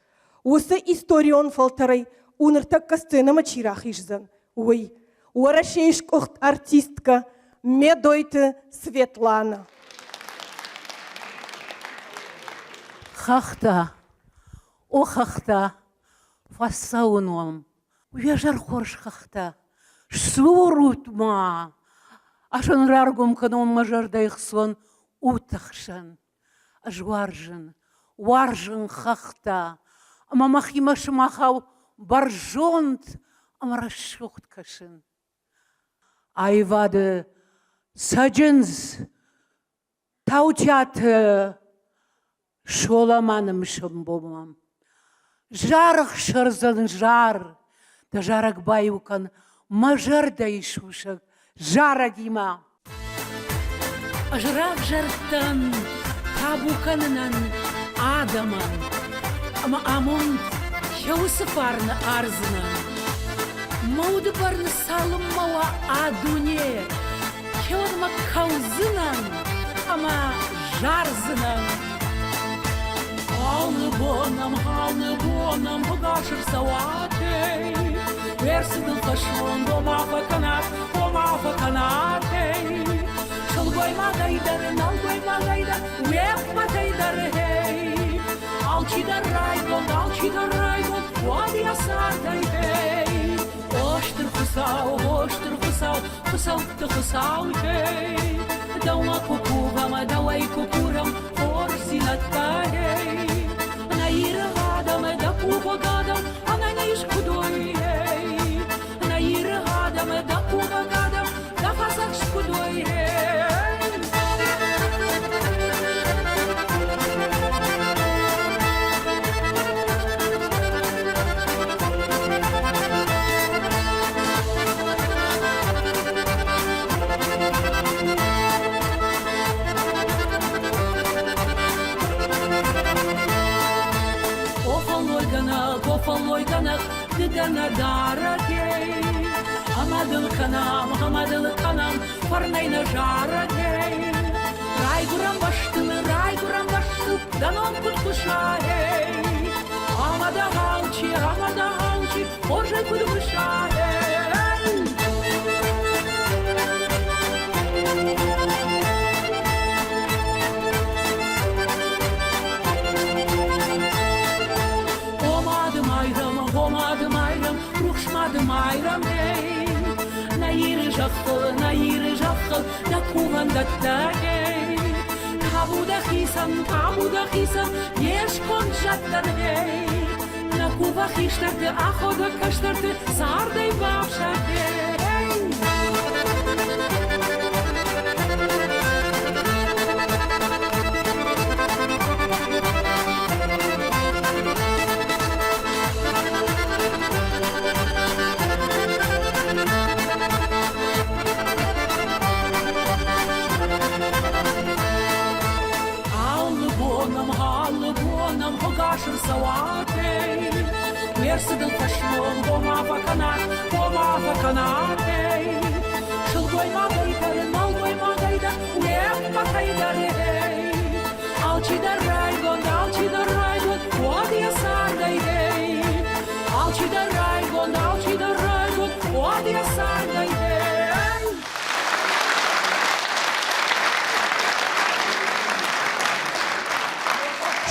Уыцы историон фӕлтӕрӕй у ныртӕккӕ сценӕмӕ чи рахиздзӕн, уый. Уӕрӕсейы сгуыхт артисткӕ Медойты Светлана. Хӕхтӕ, о хӕхтӕ, фӕцӕуын уӕм, уе зӕр хорз хӕхтӕ, сдзурут ма, ӕз ын раргом кӕнон мӕ зӕрдӕйы хцон утӕхсӕн. Ӕз уарзын, уарзын хӕхтӕ, ӕмӕ мӕхимӕ сымахау бӕрзонд ӕмӕ рӕсугъд кӕсын. Аивады цӕджындз Таутиаты Соламаны мысынбонмӕ. Зарӕг сӕрдзӕн зар, дӕ зарӕг баиу кӕн мӕ зӕрдӕйы сусӕг зарӕгимӕ. Ӕз равзӕрдтӕн табу кӕнынӕн адӕмӕн, ӕмӕ амонд йӕ уыцы фарны ардзынӕн. Мӕ уды бӕрны цалынмӕ уа а дуне, Кӕуынмӕ кӕудзынӕн ӕмӕ зардзынӕн. Алы бонӕм, алы бонӕм ӕгас ӕрцӕуатӕй, Ӕрцыдыл фӕсмон, ома фӕкӕнат, ома фӕкӕнатӕй. Сылгоймагӕй дӕр, нӕлгоймагӕй дӕр, уе ппӕтӕй дӕр, гъей. Алчидӕр райгонд, алчидӕр райгонд, уӕд йӕ цардӕй, гъей. О стыр Хуыцау, о стыр Хуыцау, Хуыцӕутты Хуыцау, гъей! Дӕумӕ куы кувӕм, дӕуӕй куы курӕм хорздзинӕдтӕ, гъей! Нӕ Иры адӕм, дӕ кувӕг адӕм ӕнӕниз куыд уой, гъей! Нӕ Иры адӕм, дӕ кувӕг адӕм дӕ фӕдзӕхст куыд уой, гъей! Ды дӕ нӕ дарӕгӕй. Ӕмӕ дыл кӕнӕм, ӕмӕ дыл кӕнӕм фӕрнӕй нӕ зарӕгӕй. Райгуырӕн бӕстыл, райгуырӕн бӕстыл дӕ ном куыд хъуыса, эй. Ӕмӕ дӕ алчи, ӕмӕ дӕ алчи хорзӕй куыд мыса, эй. О Мады Майрӕм, о Мады Майрӕм, рухс Мады Майрӕм, эй! Нӕ Иры зӕххыл, нӕ Иры зӕххыл дӕ кувӕндӕттӕ, эй! Табу дӕхицӕн, табу дӕхицӕн, не сконд зӕдтӕн, эй! Нӕ кува хистӕрты, аходӕг кӕстӕрты цардӕй бафсад, эй! Алы бонӕм, алы бонӕм хуыгас ӕрцӕуатӕй. Ме рцыдыл фӕсмон, ома фӕкӕнат, ома фӕкӕнат, эй. Сылгоймагӕй дӕр, нӕлгоймагӕй дӕр, уе ппӕтӕй дӕр, эй. Алчидӕр райгонд, алчидӕр райгонд, уӕд йӕ цардӕй, эй. Алчидӕр райгонд, алчидӕр райгонд, уӕд йӕ цардӕй, эй.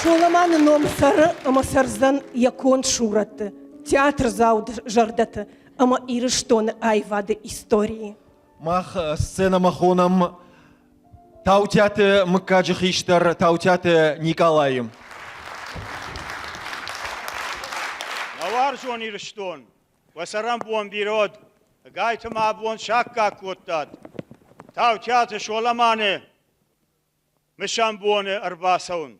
Соламаны ном цӕры ӕмӕ цӕрдзӕн йӕ конд сурӕтты, театрдзауты зӕрдӕты ӕмӕ Ирыстоны аивады историйы. Мах сценӕмӕ хонӕм Таутиаты мыггаджы хистӕр Таутиаты Никъалайы. Нӕ уарзон Ирыстон, уӕ цӕрӕнбон бирӕ уӕд, ӕгайтма абон саккаг кодтат Таутиаты Соламаны мысӕн боны ӕрбацӕуын.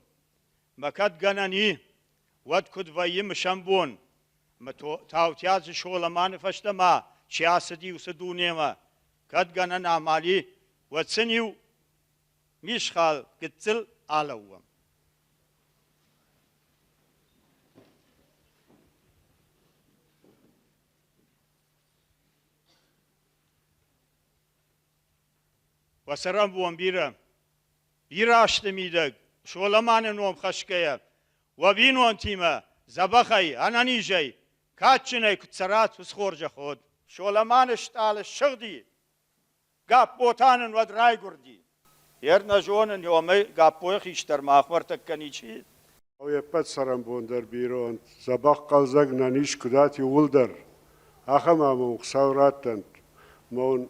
Мӕ кӕд гӕнӕн и, уӕд куыд вӕййы мысӕн бон? Мӕ Таутиаты Соламаны фӕстӕ ма чи ацыди уыцы дунемӕ, кӕд гӕнӕн амал и, уӕд сын-иу мисхал гыццыл алӕууӕм. Уӕ цӕрӕнбон бирӕ, бирӕ азты мидӕг Соламаны ном хӕсгӕйӕ, уӕ бинонтимӕ дзӕбӕхӕй, ӕнӕнизӕй, кадджынӕй куыд цӕрат, уыцы хорзӕх уӕд. Соламаны стъалы ссыгъди, Гаппо та нын уӕд райгуырди. Ер нӕ зонын, ёмӕ Гаппойы хистӕр махмӕ ӕртӕккӕ ничи. Уе ппӕт цӕрӕнбон дӕр бирӕ дзӕбӕх хъӕлдзӕг нӕниз куыд ат иууылдӕр, ахӕм амонд Хуыцау раттӕнт. Мӕ уын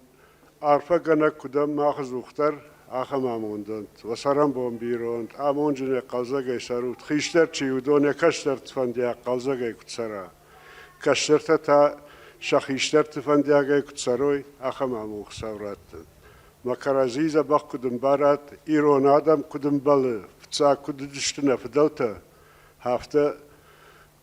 арфӕгӕнӕг куыд ӕм мах ӕдзухдӕр, ахӕм амондӕнт. Уӕ цӕрӕнбон бирӕ уӕнт, амонджынӕй хъӕлдзӕгӕй цӕрут. Хистӕр чи, уыдон йӕ кӕстӕрты фӕндиаг хъӕлдзӕгӕй куыд цӕра. Кӕстӕртӕ та сӕ хистӕрты фӕндиагӕй куыд цӕрой, ахӕм амонд Хуыцау раттӕд. Мӕ кӕрӕдзи дзӕбӕх куыд ӕмбарат, ирон адӕм куыд ӕмбӕлы, фыццаг куыд уыдысты нӕ фыдӕлтӕ, афтӕ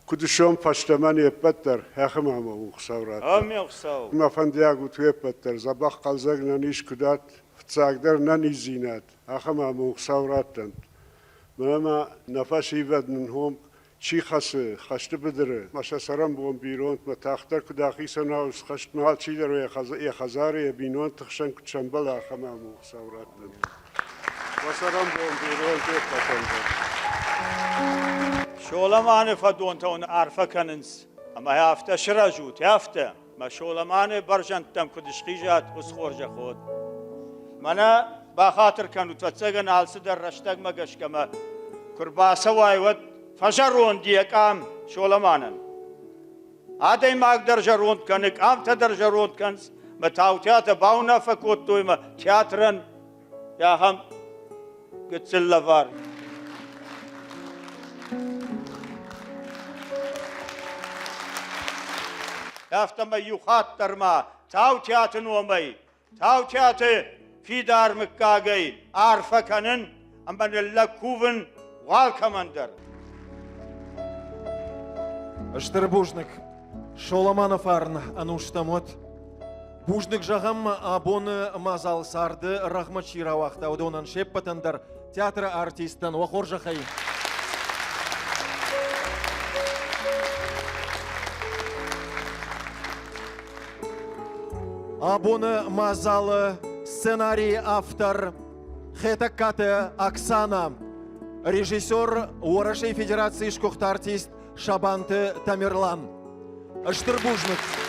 куыд сом фӕстӕмӕ не ппӕт дӕр ахӕм амонд Хуыцау раттӕд. Амин, Хуыцау. Мӕ фӕндиаг ут уе ппӕт дӕр дзӕбӕх хъӕлдзӕг нӕниз куыд ат, фыццагдӕр нӕниздзинад, ахӕм амонд Хуыцау раттӕнт. Мӕнӕ ма нӕ фӕсивӕд нын хом Чи хӕцы хӕсты быдыры, мӕ сӕ цӕрӕнбон бинонтмӕ тагъддӕр куыд ахицӕн хӕстмӕ алчидӕр йӕ хӕдзары йӕ бинонты хсӕн куыд сӕмбӕла, ахӕм амонд Хуыцау раттӕд. Уӕ цӕрӕнбон бинонты ӕппӕтӕн дӕр. Соламаны фӕдонтӕ уын арфӕ кӕнынц, ӕмӕ афтӕ сырӕзут, афтӕ, мӕ Соламаны бӕрзӕндтӕм куыд схизат, уыцы хорзӕх уӕд. Мӕнӕ бахатыр кӕнут, ӕцӕгӕн алцыдӕр рӕстӕгмӕ гӕсгӕ мӕ куы рбацӕуай, уӕд фӕзӕронд йӕ къам Соламанӕн. Адӕймаг дӕр зӕронд кӕны, къамтӕ дӕр зӕронд кӕнынц, мӕ таутӕтӕ бауынаффӕ кодтой мӕ театрӕн ахӕм гыццыл лӕвар. Афтӕмӕй иу хатт дӕр ма Таутиаты номӕй Таутиаты фидар мыггагӕй арфӕ кӕнын ӕмӕ ныллӕг кувын уалкӕмӕн дӕр. Стыр бузныг. Соламаны фарн ӕнустӕм уӕд. Бузныг зӕгъӕм, абоны мадзал царды рӕгъмӕ чи рауагъта, уыдонӕн се ппӕтӕн дӕр театры артисттӕн уӕ хорзӕхӕй. Абоны мадзалы сценарийы автор Хетӕгкаты Оксана, режиссер Уӕрӕсейы Федерацийы сгуыхт артист Сабанты Тамерлан. Стыр бузныг!